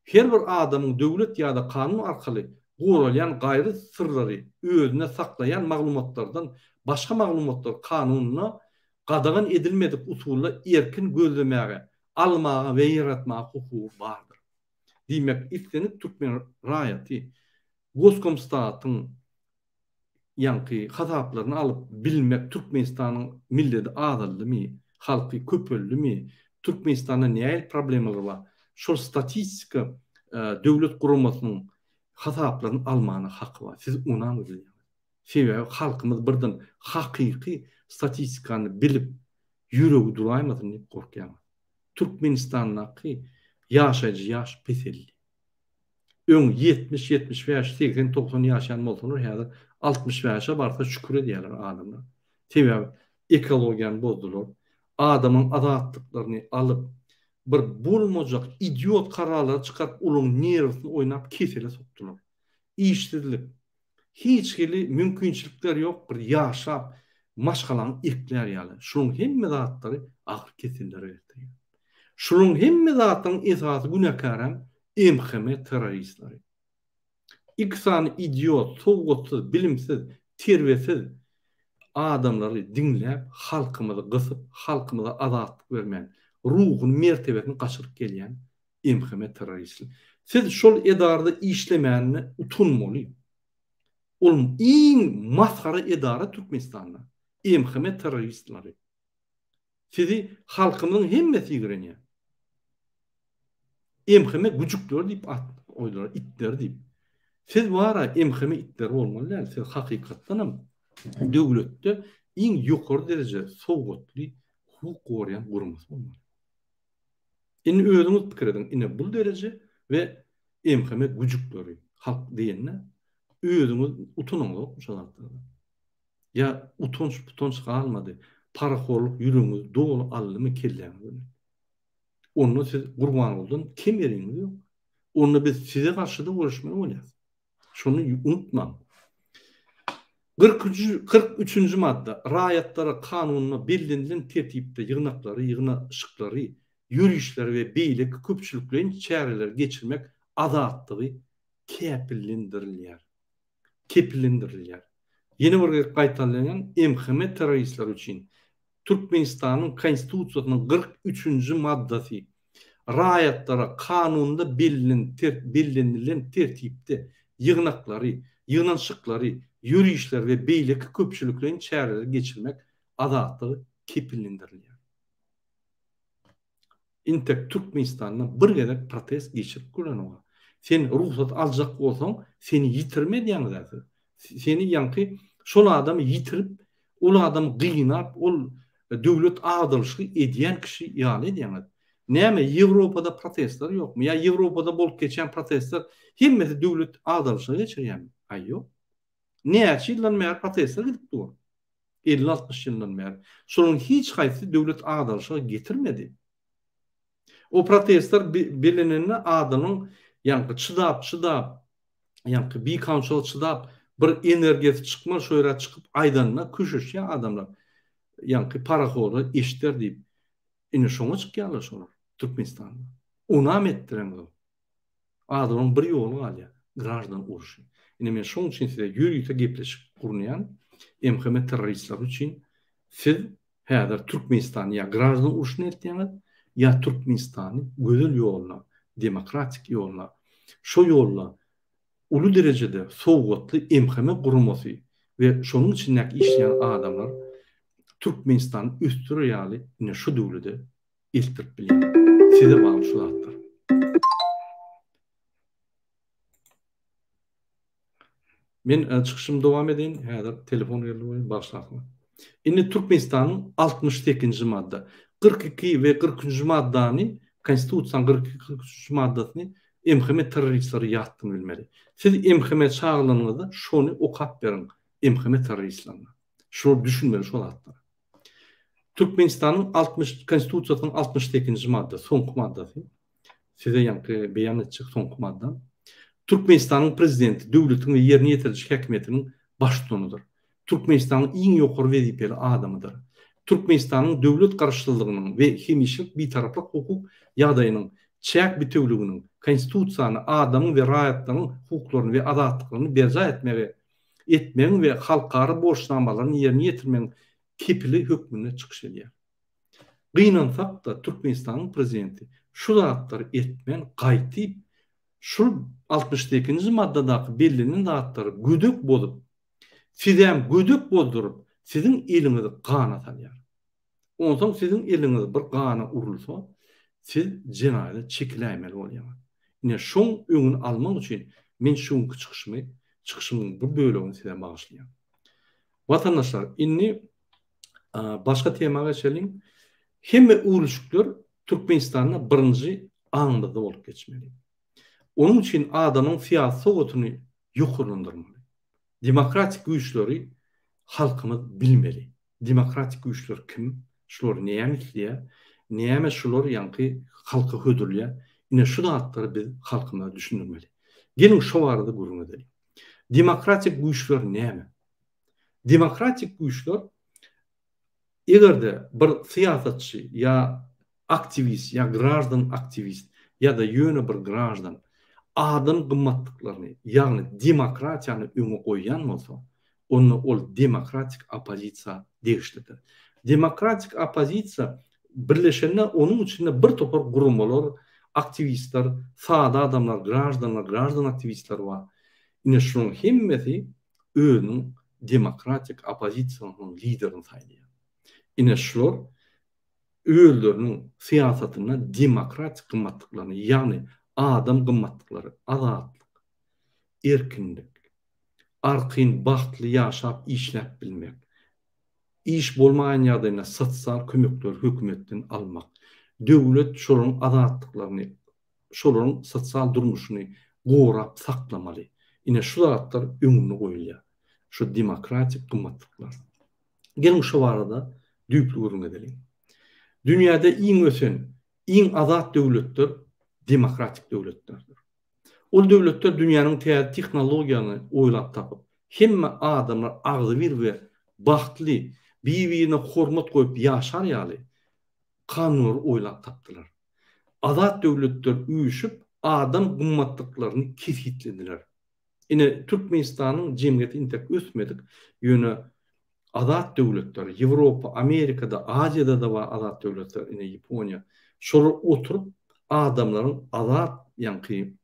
Her bir adamyň döwlet ýa-da kanun arkaly goralýan gaýry syrlary özünde saklaýan maglumatlardan başga maglumatlary kanunda gadagan edilmedik usulda erkin gözlemäge, almaga we ýaratmaga hukugy bardyr. Diýmek, islendik türkmen raýaty Goskomstatyň ýaňky hasaplaryny alyp bilmek Türkmenistanyň milledi azaldymy, halky köpeldimi, Türkmenistanda nähili problemalar bar, şol statistika döwlet guramasynyň hasaplaryny almana haky bar. Siz onam bilýäňiz. Sebäbi halkymyz birden hakyky statistikany bilip ýüregi duraýmasyn diýip gorkýaňyz. Türkmenistandaky. Ýaşaýjy ýaş peseldi. Öň 70, 75, 80, 90 ýaşaýan bolsalar, häzir 65-e barsa şükür edýärler adamlar. Sebäbi ekologiýany bozdular. Adamyň azatlyklaryny alyp, bir bolmajak idiot kararlary çykaryp, olaryň nerwisini oýnap kesele sokdular. Işsizlik, Hiç hili mümkinçilikler ýok bir ýaşap maşgalaňy eklär ýaly. Şularyň hemme zatlary agyr kesellere getirýär. Şularyň hemme zatlaryň esasy günäkärem MHM terroristleri. Iki sany idiot, sowatsyz, bilimsiz, terbiýesiz adamlary diňläp halkymyzy gysyp, halkymyza azatlyk bermän, ruhuny, mertebesini gaçyryp gelýän MHM terroristli. Siz şol edarada işlemänine utanmaly. Ol iň masgara edara Türkmenistanda. MHM terroristlary. Sizi halkymyzyň hemmesi ýigrenýär. MHM güjükleri diýip at goýdular, itleri diýip. Siz bara MHM itleri bolmaly däl. Siz hakykatdanam döwletde iň ýokary dereje sowgatly hukuk goraýan guramasy bolmaly. Indi özüňiz pikir ediň, ine bul dereje we MHM güjükleri, halk diýende özüňiz utanaňyzokmy şo zatlardan? Ýa utanç-putanç galmady, parahorluk ýüregiňizi doly aldymy kelläňiz bilen? Onda siz Gurbangulydan kem ýeriňiz ýok. Onda biz size garşy-da göreşmeli bolýas. Şony unutmaň. 43-nji madda. Raýatlara kanunda bellenilen tertipde ýygnaklary, ýygnaşyklary, ýörişleri we beýleki köpçülikleýin çäreleri geçirmek azatlygy kepillendirilýär. Kepillendirilýär. Ýene bir gezek gaýtalanýan MHM terroristleri üçin Türkmenistanyň Konstitusiýasynyň 43-nji maddasy raýatlara kanunda bellenilen tertipde ýygnaklary, ýygnanyşyklary, ýörişleri we beýleki köpçülikleýin çäreleri geçirmek azatlygy kepillendirilýär. Intek Türkmenistanda bir gezek protest geçirip görenok. Sen rugsat aljak bolsaň, seni ýitirim edýäňiz-ä siz. Seni ýaňky şol adamy ýitirip, ol adamy gynap, ol döwlet agdarylyşygy edýän kişi ýaly edýäňiz. Näme Ýewropada protestler ýokmy? Ýa Ýewropada bolup geçýän protestler hemmesi döwlet agdarylyşygy geçirýärmi? Aý ýok. Näçe ýyldan bäri protestler gidip dur. 50-60 ýyldan bäri. Şolaryň hiç haýsysy döwlet agdarylyşyga getirmedi. O protestler bellenende adamyň ýaňky çydap, çydap, ýaňky bikanunçylyga çydap, bir energiýasy çykmaz şo ýere çykyp aýdanyna köşeşýär adamlar. Ýaňky parahorlar eşder diýip. Ine şoňa çykýarlar şolar Türkmenistanda. Onam etdireňzok. Adamyň bir ýoly galýar, graždan urşy. Ine men şoň üçin size ýörite gepleşik gurnaýan, MHM terroristleri üçin siz häzir Türkmenistany ýa graždan urşuna eltýäňiz, ýa Türkmenistany gözel ýoluna, demokratik ýoluna, şo ýolda uly derejede sowgatly MHM guramasy we şonuň içindäki işleýän adamlar Türkmenistany ösdürer ýaly ine şu döwlede eltdirip bilýär. Size bagly şu zatlar. Men e, çykyşymy dowam edeýin. Häzir telefon geldi welin bagyşlarsyňyz. Indi Türkmenistanyň 68-nji madda, 42 we 43-nji maddany, Konstitusiýanyň 42 43-nji maddasyny MHM terroristleri ýatdan bilmeli. Siz MHM çagyrylanyňyzda şony okap beriň MHM terroristlerine. Şolar düşünmeli şo zatlara. Türkmenistanyň 60 Konstitusiýasynyň 68-nji madda, soňky maddasy. Size ýaňky beýan etjek soňky maddam. Türkmenistanyň Prezidenti döwletiň we ýerine ýetiriji häkimiýetiniň baştutanydyr. Türkmenistanyň iň ýokary wezipeli adamydyr. Türkmenistanyň döwlet garaşsyzlygynyň we hemişelik bitaraplyk hukuk ýagdaýynyň, çäk bitewüliginiň, Konstitusiýany, adamyň we raýatlaryň hukuklaryny we azatlyklaryny berjaý etmegi etmegiň we halkara borçnamalaryny ýerine ýetirmegiň kepili hökmünde çykyş edýär. Gynansak-da, Türkmenistanyň prezidenti şu zatlary etmän, gaýtyp, şul 68-nji maddadaky bellenen zatlary gödek bozup, sizem gödek bozduryp, siziň eliňizi gana salýar. Onsoň siziň eliňiz bir gana urulsa, siz jenaýata çekiläýmeli bolýaňyz. Ine, şoň öňüni almak üçin men şu günki çykyşymy, çykyşymyň bir bölegini size bagyşlaýan. Watandaşlar, indi başga tema geçeliň. Hemme öwrülişikler Türkmenistanda birinji. aňymyzda bolup geçmeli. Onuň üçin adamyň syýasy sowatyny ýokarlandyrmaly. Demokratik güýçleri halkymyz bilmeli. Demokratik güýçler kim? Şular näme isleýär? Näme şular ýaňky halka hödürleýär? Ine şu zatlary biz halkymyza düşündirmeli. Geliň şo barada gürrüň edeliň. Demokratik güýçler näme? Demokratik güýçler Eger-de bir syýasatçy ýa aktiwist ýa graždan aktiwist ýa-da ýöne bir graždan adam gymmatlyklaryny, ýagny demokratiýany öňe goýýan bolsa, onda ol demokratik oppozisiýa degişlidir. Demokratik oppozisiýa birleşende onuň içinde bir topar guramalar, aktiwistler, sada adamlar, graždanlar, graždan aktiwistler bar. Ine şularyň hemmesi özüniň demokratik oppozisiýasynyň liderini saýlaýar. Ine şular özleriniň syýasatynda demokratik gymmatlyklaryny, ýagny adam gymmatlyklary, azatlyk, erkinlik, arkaýyn bagtly ýaşap işläp bilmek, iş bolmaýan ýagdaýynda sosial kömekleri hökümetden almak, döwlet şolaryň azatlyklaryny şolaryň sosial durmuşyny gorap saklamaly. Ine şu zatlar öňünde goýulýar. Şu demokratik gymmatlyklar. Geliň şu barada düýpli gürrüň edeliň. Dünýäde iň ösen, iň azat döwletler demokratik döwletlerdir. Ol döwletler dünýäniň täze tehnologiýany oýlap tapyp, hemme adamlar agzybir we bagtly, bir-birine hormat goýup ýaşar ýaly kanunlary oýlap tapdylar. Azat döwletler üýşüp adam gymmatlyklaryny kesgitlediler. Ine Türkmenistanyň jemgyýeti intek ösmedik, ýöne azat döwletler, Ýewropa, Amerikada, Aziýada-da bar azat döwletler, ine Ýaponiýa. Şolar oturyp adamlaryň azat ýaňky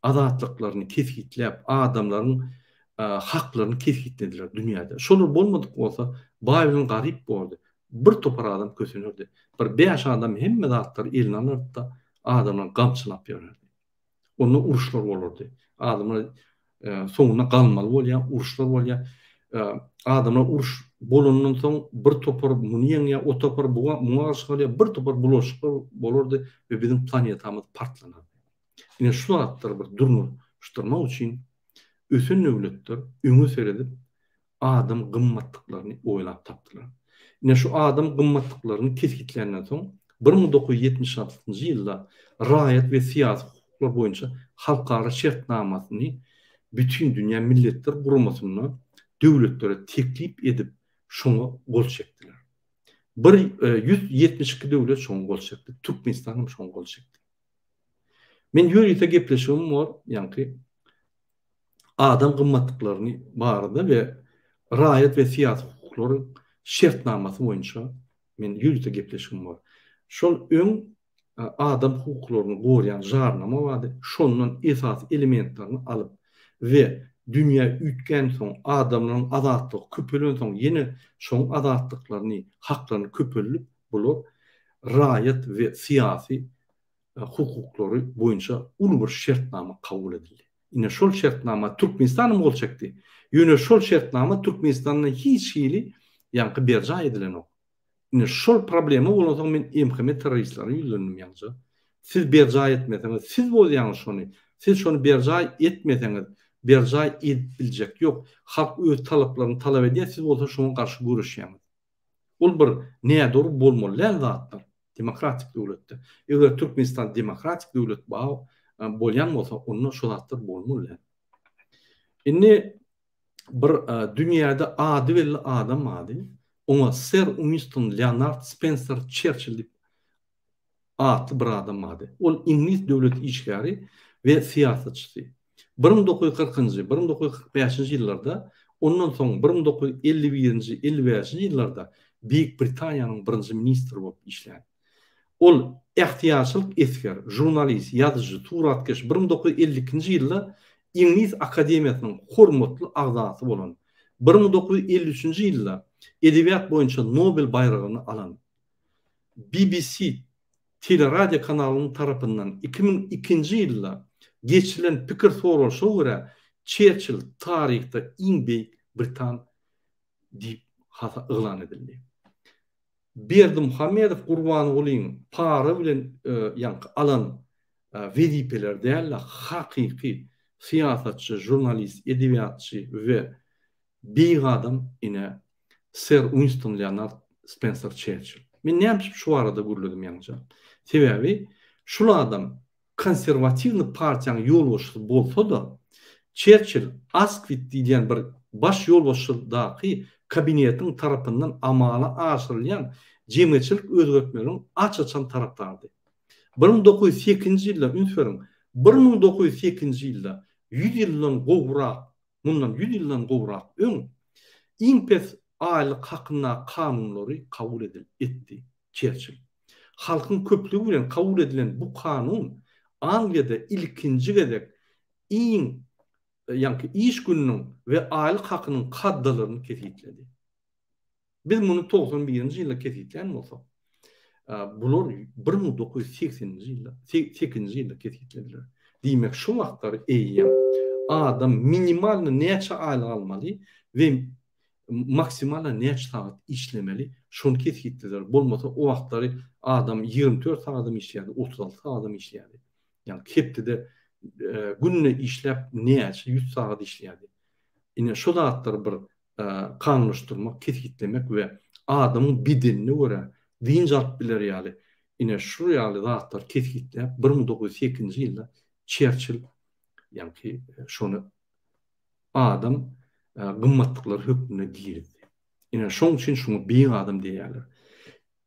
azatlyklaryny kesgitläp, adamlaryň haklaryny kesgitlediler dünýäde. Şolar bolmadyk bolsa baý bilen garyp bordy. Bir topar adam kösenerdi. Bir bäş adam hemme zatlary eline alardy-da, adamlary gamçylap ýörerdi. Onda uruşlar bolardy. Adamlar soňunda galmaly bolýar, uruşlar bolýar. Adamlar uruş bolandan soň bir topar muny ýeňýär, o topar muňa garşy galýar, bir topar bulaşyklar bolardy we biziň planetamyz partlanardy. Ine şu zatlary bir durnuşdyrmak üçin ösen döwletler öňe seredip adam gymmatlyklaryny oýlap tapdylar. Ine şu adam gymmatlyklaryny kesgitländen soň, 1976-njy ýylda Raýat we syýasy hukuklar boýunça halkara şertnamasyny Bütindünýä Milletler Guramasynda döwletlere teklip edip, şoňa gol çekdiler. Bir 172 döwlet şoňa gol çekdi. Türkmenistan hem şoňa gol çekdi. Men ýörite gepleşigim bor, ýaňky adam gymmatlyklaryny barada we raýat we syýasy hukuklaryň şertnamasy boýunça men ýörite gepleşigim bar. Şol öň adam hukuklaryny gorýan jarnama bardy, şondan esasy elementlerini alyp we dünýä üýtgänsoň, adamlaryň azatlygy köpelensoň ýene şoň azatlyklaryny, haklaryny köpeldip bular raýat we syýasy hukuklary boýunça uly bir şertnama kabul edildi. Ine şol şertnama Türkmenistan hem gol çekdi. Ýöne şol şertnama Türkmenistanda hiç hili ýaňky berjaý edilenok. Ine şol problema bolansoň men MHM terroristlere ýüzlendim ýaňja. Siz berjaý etmeseňiz, siz bozýaňyz şony. Siz şony berjaý etmeseňiz, berjaý edip biljek ýok. Halk öz talaplaryny talap edýär, siz bolsa şoňa garşy göreşýäňiz. Ol bir nädogry bolmaly däl zatlar demokratik döwletde. Eger Türkmenistan demokratik döwlet bolýan bolsa, onda şu zatlar bolmaly däl. Indi bir dünýäde ady belli adam bardy. Oňa Ser Uinston Leonard Spenser Çerçill diýip atly bir adam bardy. Ol iňlis döwlet işgäri we syýasatçysy. 1940-njy, 1945-nji ýyllarda, ondan soň 1951-nji, 55-nji ýyllarda Beýik Britaniýanyň birinji ministri bolup işlän. Ol ähtiýaçlyk esger, žurnalist, ýazyjy, suratkeş, 1952-nji ýylda Iňlis akademiýasynyň hormatly agzasy bolan, 1953-nji ýylda edebiýat boýunça Nobel baýragyny alan. BBC teleradio kanalynyň tarapyndan 2002-nji ýylda geçirilen pikir soralyşyga görä, Çerçill taryhda iň beýik britan diýip hasa yglan edildi. Berdimuhamedow Gurbangulyň para bilen ýaňky alan. wezipeler däl-de, hakyky syýasatçy, žurnalist, edebiýatçy we beýik adam ine Ser Uinston Leonard Spenser Çerçill. Men näme üçin şu barada gürledim ýaňyja? Sebäbi şul adam konserwatiwnyý partiýanyň ýolbaşçysy bolsa-da, Çerçill Askwit diýilýän bir baş ýolbaşçydaky kabinetiň tarapyndan amala aşyrylýan jemgyýetçilik özgertmeleriň aç-açan tarapdarydy. 1908-nji ýylda, üns beriň, 1908-nji ýylda, ýüz ýyldan gowrak, mundan ýüz ýyldan gowrak öň, iň pes aýlyk hakyndaky kanunlary kabul edil, etdi Çerçill. Halkyň köplügi bilen kabul edilen bu kanun Angliýada ilkinji gezek iň, ýaňky iş gününiň we aýlyk hakynyň kaddalaryny kesgitledi. Biz muny 91-nji ýylda kesgitlän bolsak, bular 1980-nji ýylda, sekizinji ýylda kesgitlediler. Diýmek, şu wagtlar eýýäm adam minimalny näçe aýlyk almaly we maksimalno näçe sagat işlemeli, şony kesgitlediler. Bolmasa o wagtlary adam 24 sagadam işleýärdi, 36 sagadam işleýärdi. Ýagny hepdede günde işläp näçe ýüz sagat işleýärdi. Ine şu zatlary bir kanunlaşdyrmak, kesgitlemek we adamyň bedenine görä dynç alyp biler ýaly, ine şu ýaly zatlary kesgitläp 1908-nji ýylda Çerçill ýaňky şony adam gymmatlyklary hökmünde girizdi. Ine şoň üçin şuňa beýik adam diýýärler.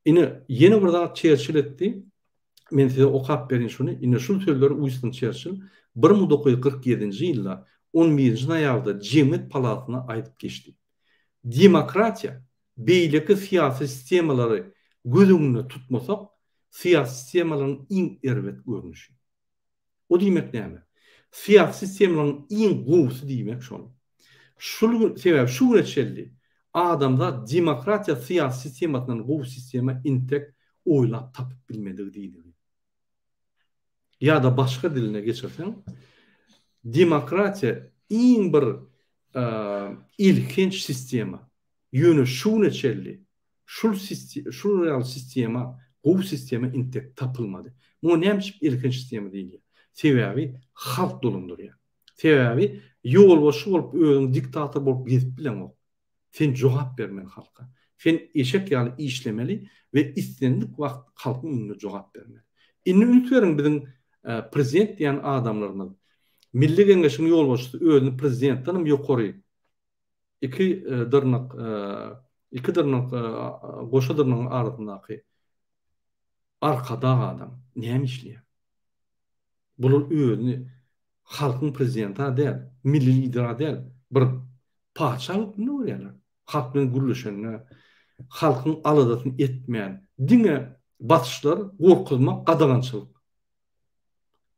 Ine, ýene bir zat Çerçill etdi. Men size okap berin şuny. Ine, şul sözleri Uinston Çerçill 1947-nji ýylda on birinji noýabrda Jemgyýet palatasynda aýdyp geçdi. Demokratiýa, beýleki syýasy sistemalary göz öňünde tutmasak, syýasy sistemalaryň iň erbet görnüşi. O diýmek näme? Syýasy sistemalaryň iň gowusy diýmek şol. Şul gün, sebäbi şu güne çenli adamzat demokratiýa syýasy sistemasyndan gowy sistema intek oýlap tapyp bilmedigi diýdigi. Ýa-da başga diline geçirseň, demokratiýa iň bir elhenç sistema. Ýöne şu güne çenli şul şul ýaly sistema, gowy sistema intek tapylmady. Muňa näme üçin elhenç sistema diýilýär? Sebäbi halk dolandyrýar. Sebäbi ýolbaşçy bolup özüň diktator bolup gezip bileňok. Sen jogap bermeli halka. Sen eşek ýaly işlemeli we islendik wagt halkyň öňünde jogap bermeli. Indi üns beriň biziň prezident diýen adamlarymyz Milli Geňeşiň ýolbaşçysy özüni prezidentdenem ýokary iki dyrnak iki dyrnak goşa dyrnagyň arasyndaky arkadag adam näme işleýär? Bular özüni halkyň prezidenti däl, milli lideri däl, bir patyşa hökmünde görýärler. Halk bilen gürleşende, halkyň aladasyny etmän, diňe basyşlar, gorkuzmak, gadagançylyk.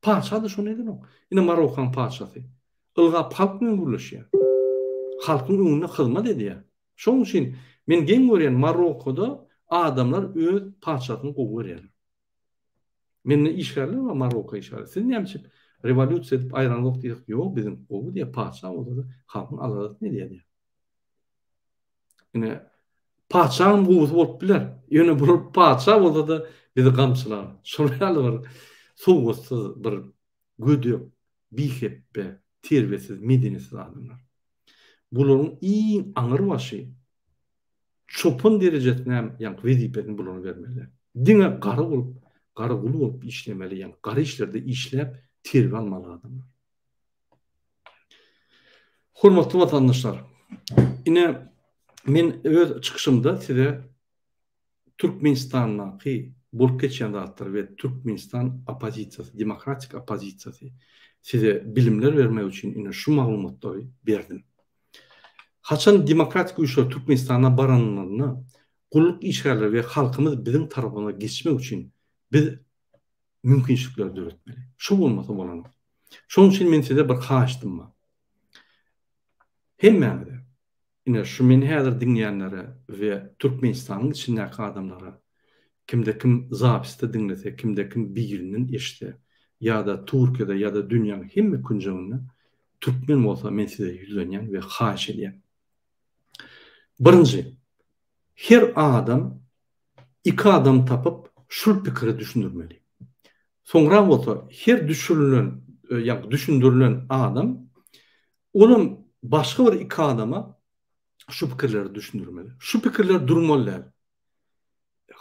Patyşa-da şony edenok. Ine Marokanyň patyşasy. Ylgap halk bilen gürleşýär. Halkyň öňünde hyzmat edýär. Şonuň üçin men geň görýän Marokoda adamlar öz patyşasyny gowy görýärler. Mende işgärler bar Marokka işgärler. Siz näme üçin rewolýusiýa edip aýraňzok diýsek, ýok biziň gowy diýýär, patyşa bolsa-da halkyň aladasyny edýär diýýär. Ine patyşaň gowusy bolup biler. Ýöne bular patyşa bolsa-da bizi gamçylar. Şol ýaly bir sowatsyz, bir gödek, bihepbe, terbiýesiz, medeniýetsiz adamlar. Bularyň iň aňyrbaşy çopan derejesine hem ýaňky wezipesini bulara bermeli. Diňe gara bolup, gara gul bolup işlemeli, ýaňky gara işlerde işläp terbiýe almaly adamlar. Hormatly watandaşlar, ine men öz çykyşymda size Türkmenistandaky bolup geçýän zatlar we Türkmenistan oppozisiýasy, demokratik oppozisiýasy size bilimler bermek üçin ine şu maglumatlary berdim. Haçan demokratik güýçler Türkmenistana baranlarynda gulluk işgärleri we halkymyz biziň tarapymyza geçmek üçin biz mümkinçilikleri döretmeli. Şu bolmasa bolanok. Şonuň üçin men size bir haýyştym bar. Hemmämize, ine şu meni häzir diňleýänlere we Türkmenistanyň içindäki adamlara, kimde kim zapisde diňlese, kimde kim birinden eşitse, ýa-da Türkiýede ýa-da dünýäň hemme künjeginde türkmen bolsa men size ýüzlenýän we haýyş edýän. Birinji, her adam iki adam tapyp şul pikiri düşündirmeli. Soňra bolsa her düşürilen, ýagny düşündirilen adam olam başga bir iki adama şu pikirleri düşündirmeli. Şu pikirler durmaly däl.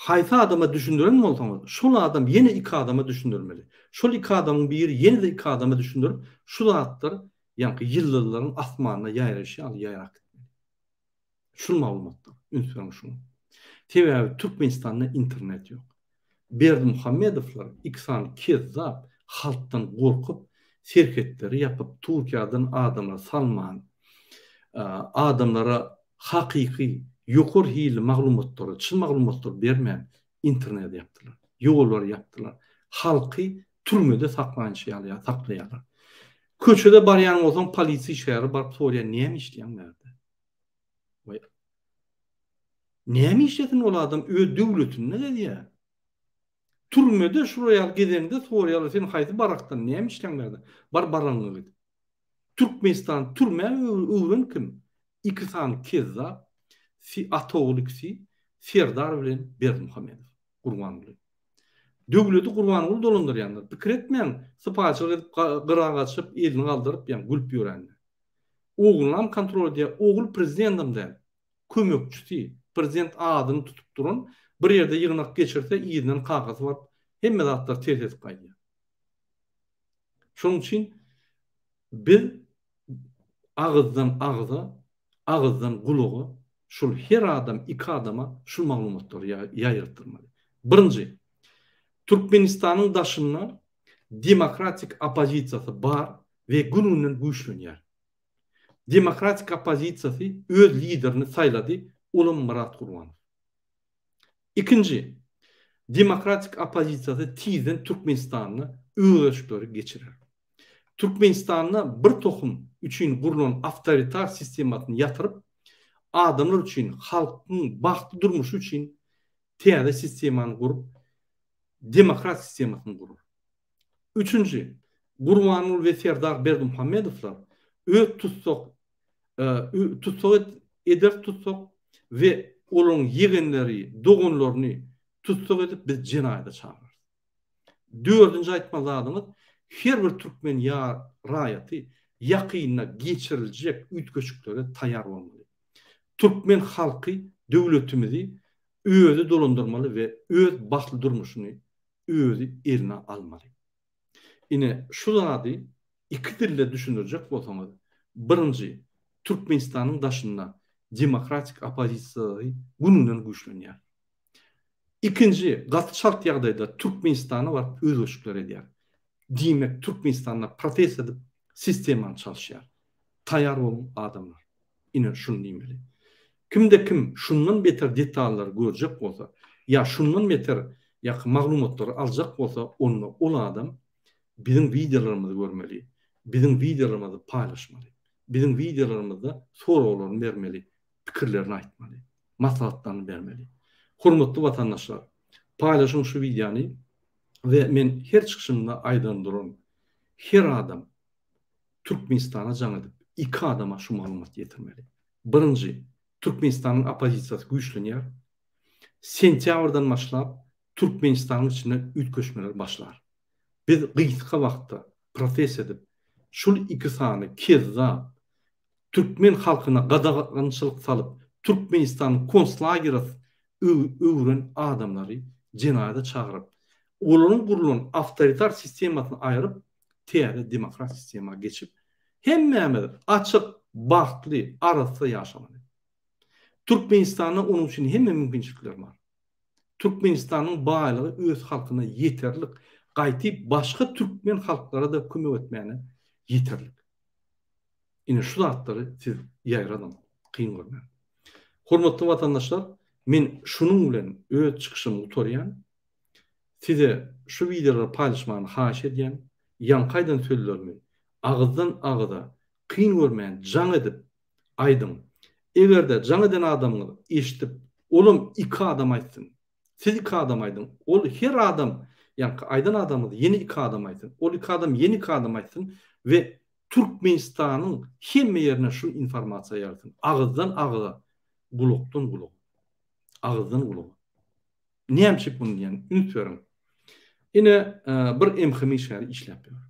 Haýsy adama düşündiren bolsaňyz, şol adam ýene iki adama düşündirmeli. Şol iki adamyň biri ýene-de iki adama düşündirip, şu zatlar ýaňky ýyldyzlaryň asmanda ýaýraýşy ýaly ýaýrap gitmeli. Şul maglumatlar, üns beriň şuňa. Sebäbi Türkmenistanda internet ýok. Berdimuhamedowlar iki sany kezzap halkdan gorkup serhetleri ýapyp Türkiýadan adamlary salman adamlara hakyky ýokary hilli maglumatlary çyn maglumatlary bermän interneti ýapdylar. Ýollary ýapdylar. Halky türmede saklaýynçy ýaly saklaýarlar. Köçede barýan bolsaň polisiýa işgäri baryp soraýar näme işleýäň bärde? Waý. Näme işlesin ol adam öz döwletinde gezýär. Türmede şular ýaly gezeňde soraýarlar sen haýsy barakdan näme işleýäň bärde? Bar baragyňa git. Türkmenistan türmä öwren kim? Iki sany kezzap, ata ogul ikisi Serdar bilen Berdimuhamedow, Gurbanguly. Döwleti Gurbanguly dolandyrýandyr. Pikir etmäň, sypaýyçylyk edip gyra gaçyp, elini galdyryp, ýa gülüp ýörendir. Oglunam kontrol edýär, ogul prezidendem däl. Kömekçisi, prezident adyny tutup duran, bir ýerde ýygnak geçirse, yzyndan kakasy baryp, hemme zatlary ters edip gaýdýar. Şonuň üçin biz agyzdan agza, agyzdan gulaga şul her adam iki adama şul maglumatlary ýaýratdyrmaly. Birinji, Türkmenistanyň daşynda demokratik oppozisiýasy bar we gün-günden güýçlenýär. Demokratik oppozisiýasy öz liderini saýlady, olam Myrat Gurbanow. Ikinji, demokratik oppozisiýasy tizden Türkmenistanda özgerişikleri geçirer. Türkmenistanda bir tohum üçin gurlan awtoritar sistemasyny ýatyryp, adamlar üçin, halkyň bagtly durmuşy üçin täze sistemany gurup, demokrat sistemasyny gurar. Üçünji, Gurbanguly we Serdar Berdimuhamedowlar öz tussag tussag eder tussag we olaryň ýegenleri, doganlaryny tussag edip biz jenaýata çagyrarys. Dördünji aýtmaly zadyňyz, her bir türkmen ýa raýaty ýakynda geçiriljek üýtgeşiklere taýýar bolmaly. Türkmen halky döwletimizi özi dolandyrmaly we öz bagtly durmuşyny özi eline almaly. Ine, şu zady iki dilde düşündirjek bolsaňyz, birinji, Türkmenistanyň daşynda demokratik oppozisiýasy gün-günden güýçlenýär. Ikinji, gaty çalt ýagdaýda Türkmenistana baryp özgerişikler edýär. Diýmek, Türkmenistanda protest edip sistemany çalyşýar. Taýýar boluň adamlar. Ine şuny diýmeli. Kimde kim şundan beter detallary görjek bolsa, ýa şundan beter ýa maglumatlary aljak bolsa, onda ol adam biziň wideolarymyzy görmeli, biziň wideolarymyzy paýlaşmaly, biziň wideolarymyzda soraglaryny bermeli, pikirlerini aýtmaly, maslahatlaryny bermeli. Hormatly watandaşlar, paýlaşyň şu wideony we men her çykyşymda aýdan duran her adam Türkmenistana jaň edip, iki adama şu maglumaty ýetirmeli. Birinji, Türkmenistanyň oppozisiýasy güýçlenýär. Sentýabrdan başlap Türkmenistanyň içinde üýtgeşmeler başlar. Biz gysga wagtda protest edip, şul iki sany kezzap türkmen halkyna gadagançylyk salyp, Türkmenistany konslagere öwren adamlary jenaýata çagyryp, olaryň gurlan awtoritar sistemasyny aýryp, täze demokrat sistema geçip, hemmämiz açyk, bagtly, arassa ýaşamaly. Türkmenistanda onuň üçin hemme mümkinçilikler bar. Türkmenistanyň baýlygy öz halkyna ýeterlik, gaýty başga türkmen halklara-da kömek etmäne ýeterlik. Ine şu zatlary siz ýaýradyň, kyn görmäň. Hormatly watandaşlar, men şunuň bilen öz çykyşymy gutarýan. Size şu wideolary paýlaşmagyny haýyş edýän. Ýaňky aýdan sözlerimi agyzdan agyza kyn görmän jaň edip aýdyň. Egerde jaň eden adamyňyz eşidip olam iki adam aýtsyn. Siz iki adam aýdyň. Ol her adam ýaňky aýdan adamyňyz ýene iki adam aýtsyn. Ol iki adam ýene iki adam aýtsyn we Türkmenistanyň hemme ýerine şu informasiýa ýaýrasyn. Agyzdan agyza, gulakdan gulaga. Agyzdan gulaga. Näme üçin muny diýýän? Üns beriň. Ine, bir MHM işgäri işläp ýör.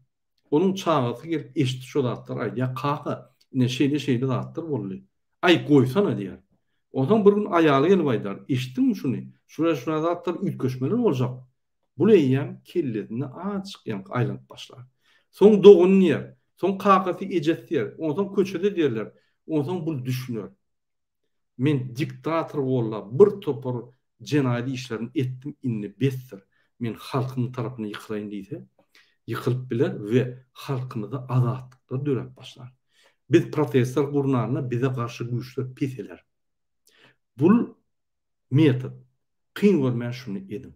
Onuň çagasy gelip eşitdi şo zatlary aýdýar, Kaka, ine şeýle-şeýle zatlar boldy. Aý, goýsana diýýär. Onsoň bir gün aýaly gelip aýdar, Eşitdiňmi şuny? Şular-şular zatlar üýtgeşmeler boljak. Bul eýýäm kellesinde azajyk ýaňky aýlanyp başlar. Soň dogany diýer, soň kakasy, ejesi diýer, onsoň köçede diýerler, onsoň bul düşüner. Men diktator gollap bir topar jenaýat işlerini etdim indi besdir. Men halkymyň tarapyna ýykylaýyn diýse, ýykylyp biler we halkymyzda azatlyklar döräp başlar. Biz protestler gurnanda bize garşy güýçler peseler. Bul metod. Kyn görmän şuny ediň.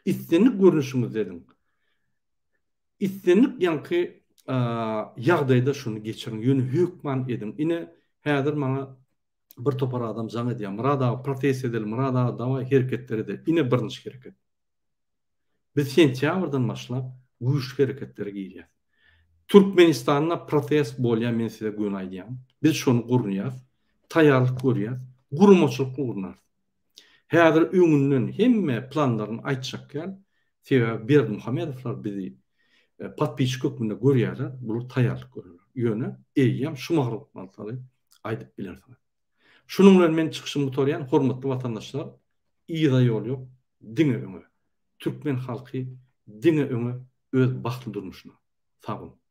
Islendik görnüşiňizde ediň. Islendik ýaňky ýagdaýda şuny geçiriň. Ýöne hökman ediň. Ine, häzir maňa bir topar adam jaň edýär. Myrat aga protest edeli, Myrat aga dawaý hereketler edeli. Ine birinji hereket. Biz sentýabrdan başlap güýçli hereketlere girýäs. Türkmenistanda protest bolýar men size göni aýdýan. Biz şony gurnaýas, taýýarlyk görýäs, guramaçylykly gurnarys. Häzir öňünden hemme planlaryny aýtjak däl, sebäbi Berdimuhamedowlar bizi podpisçik hökmünde görýärler, bular taýýarlyk görerler. Ýöne eýýäm şu maglumatlary aýdyp bilersiňiz. Şunuň bilen men çykyşymy gutarýan, hormatly watandaşlar, yza ýol ýok, diňe öňe. Türkmen halky diňe öňe öz bagtly durmuşyna. Sag boluň.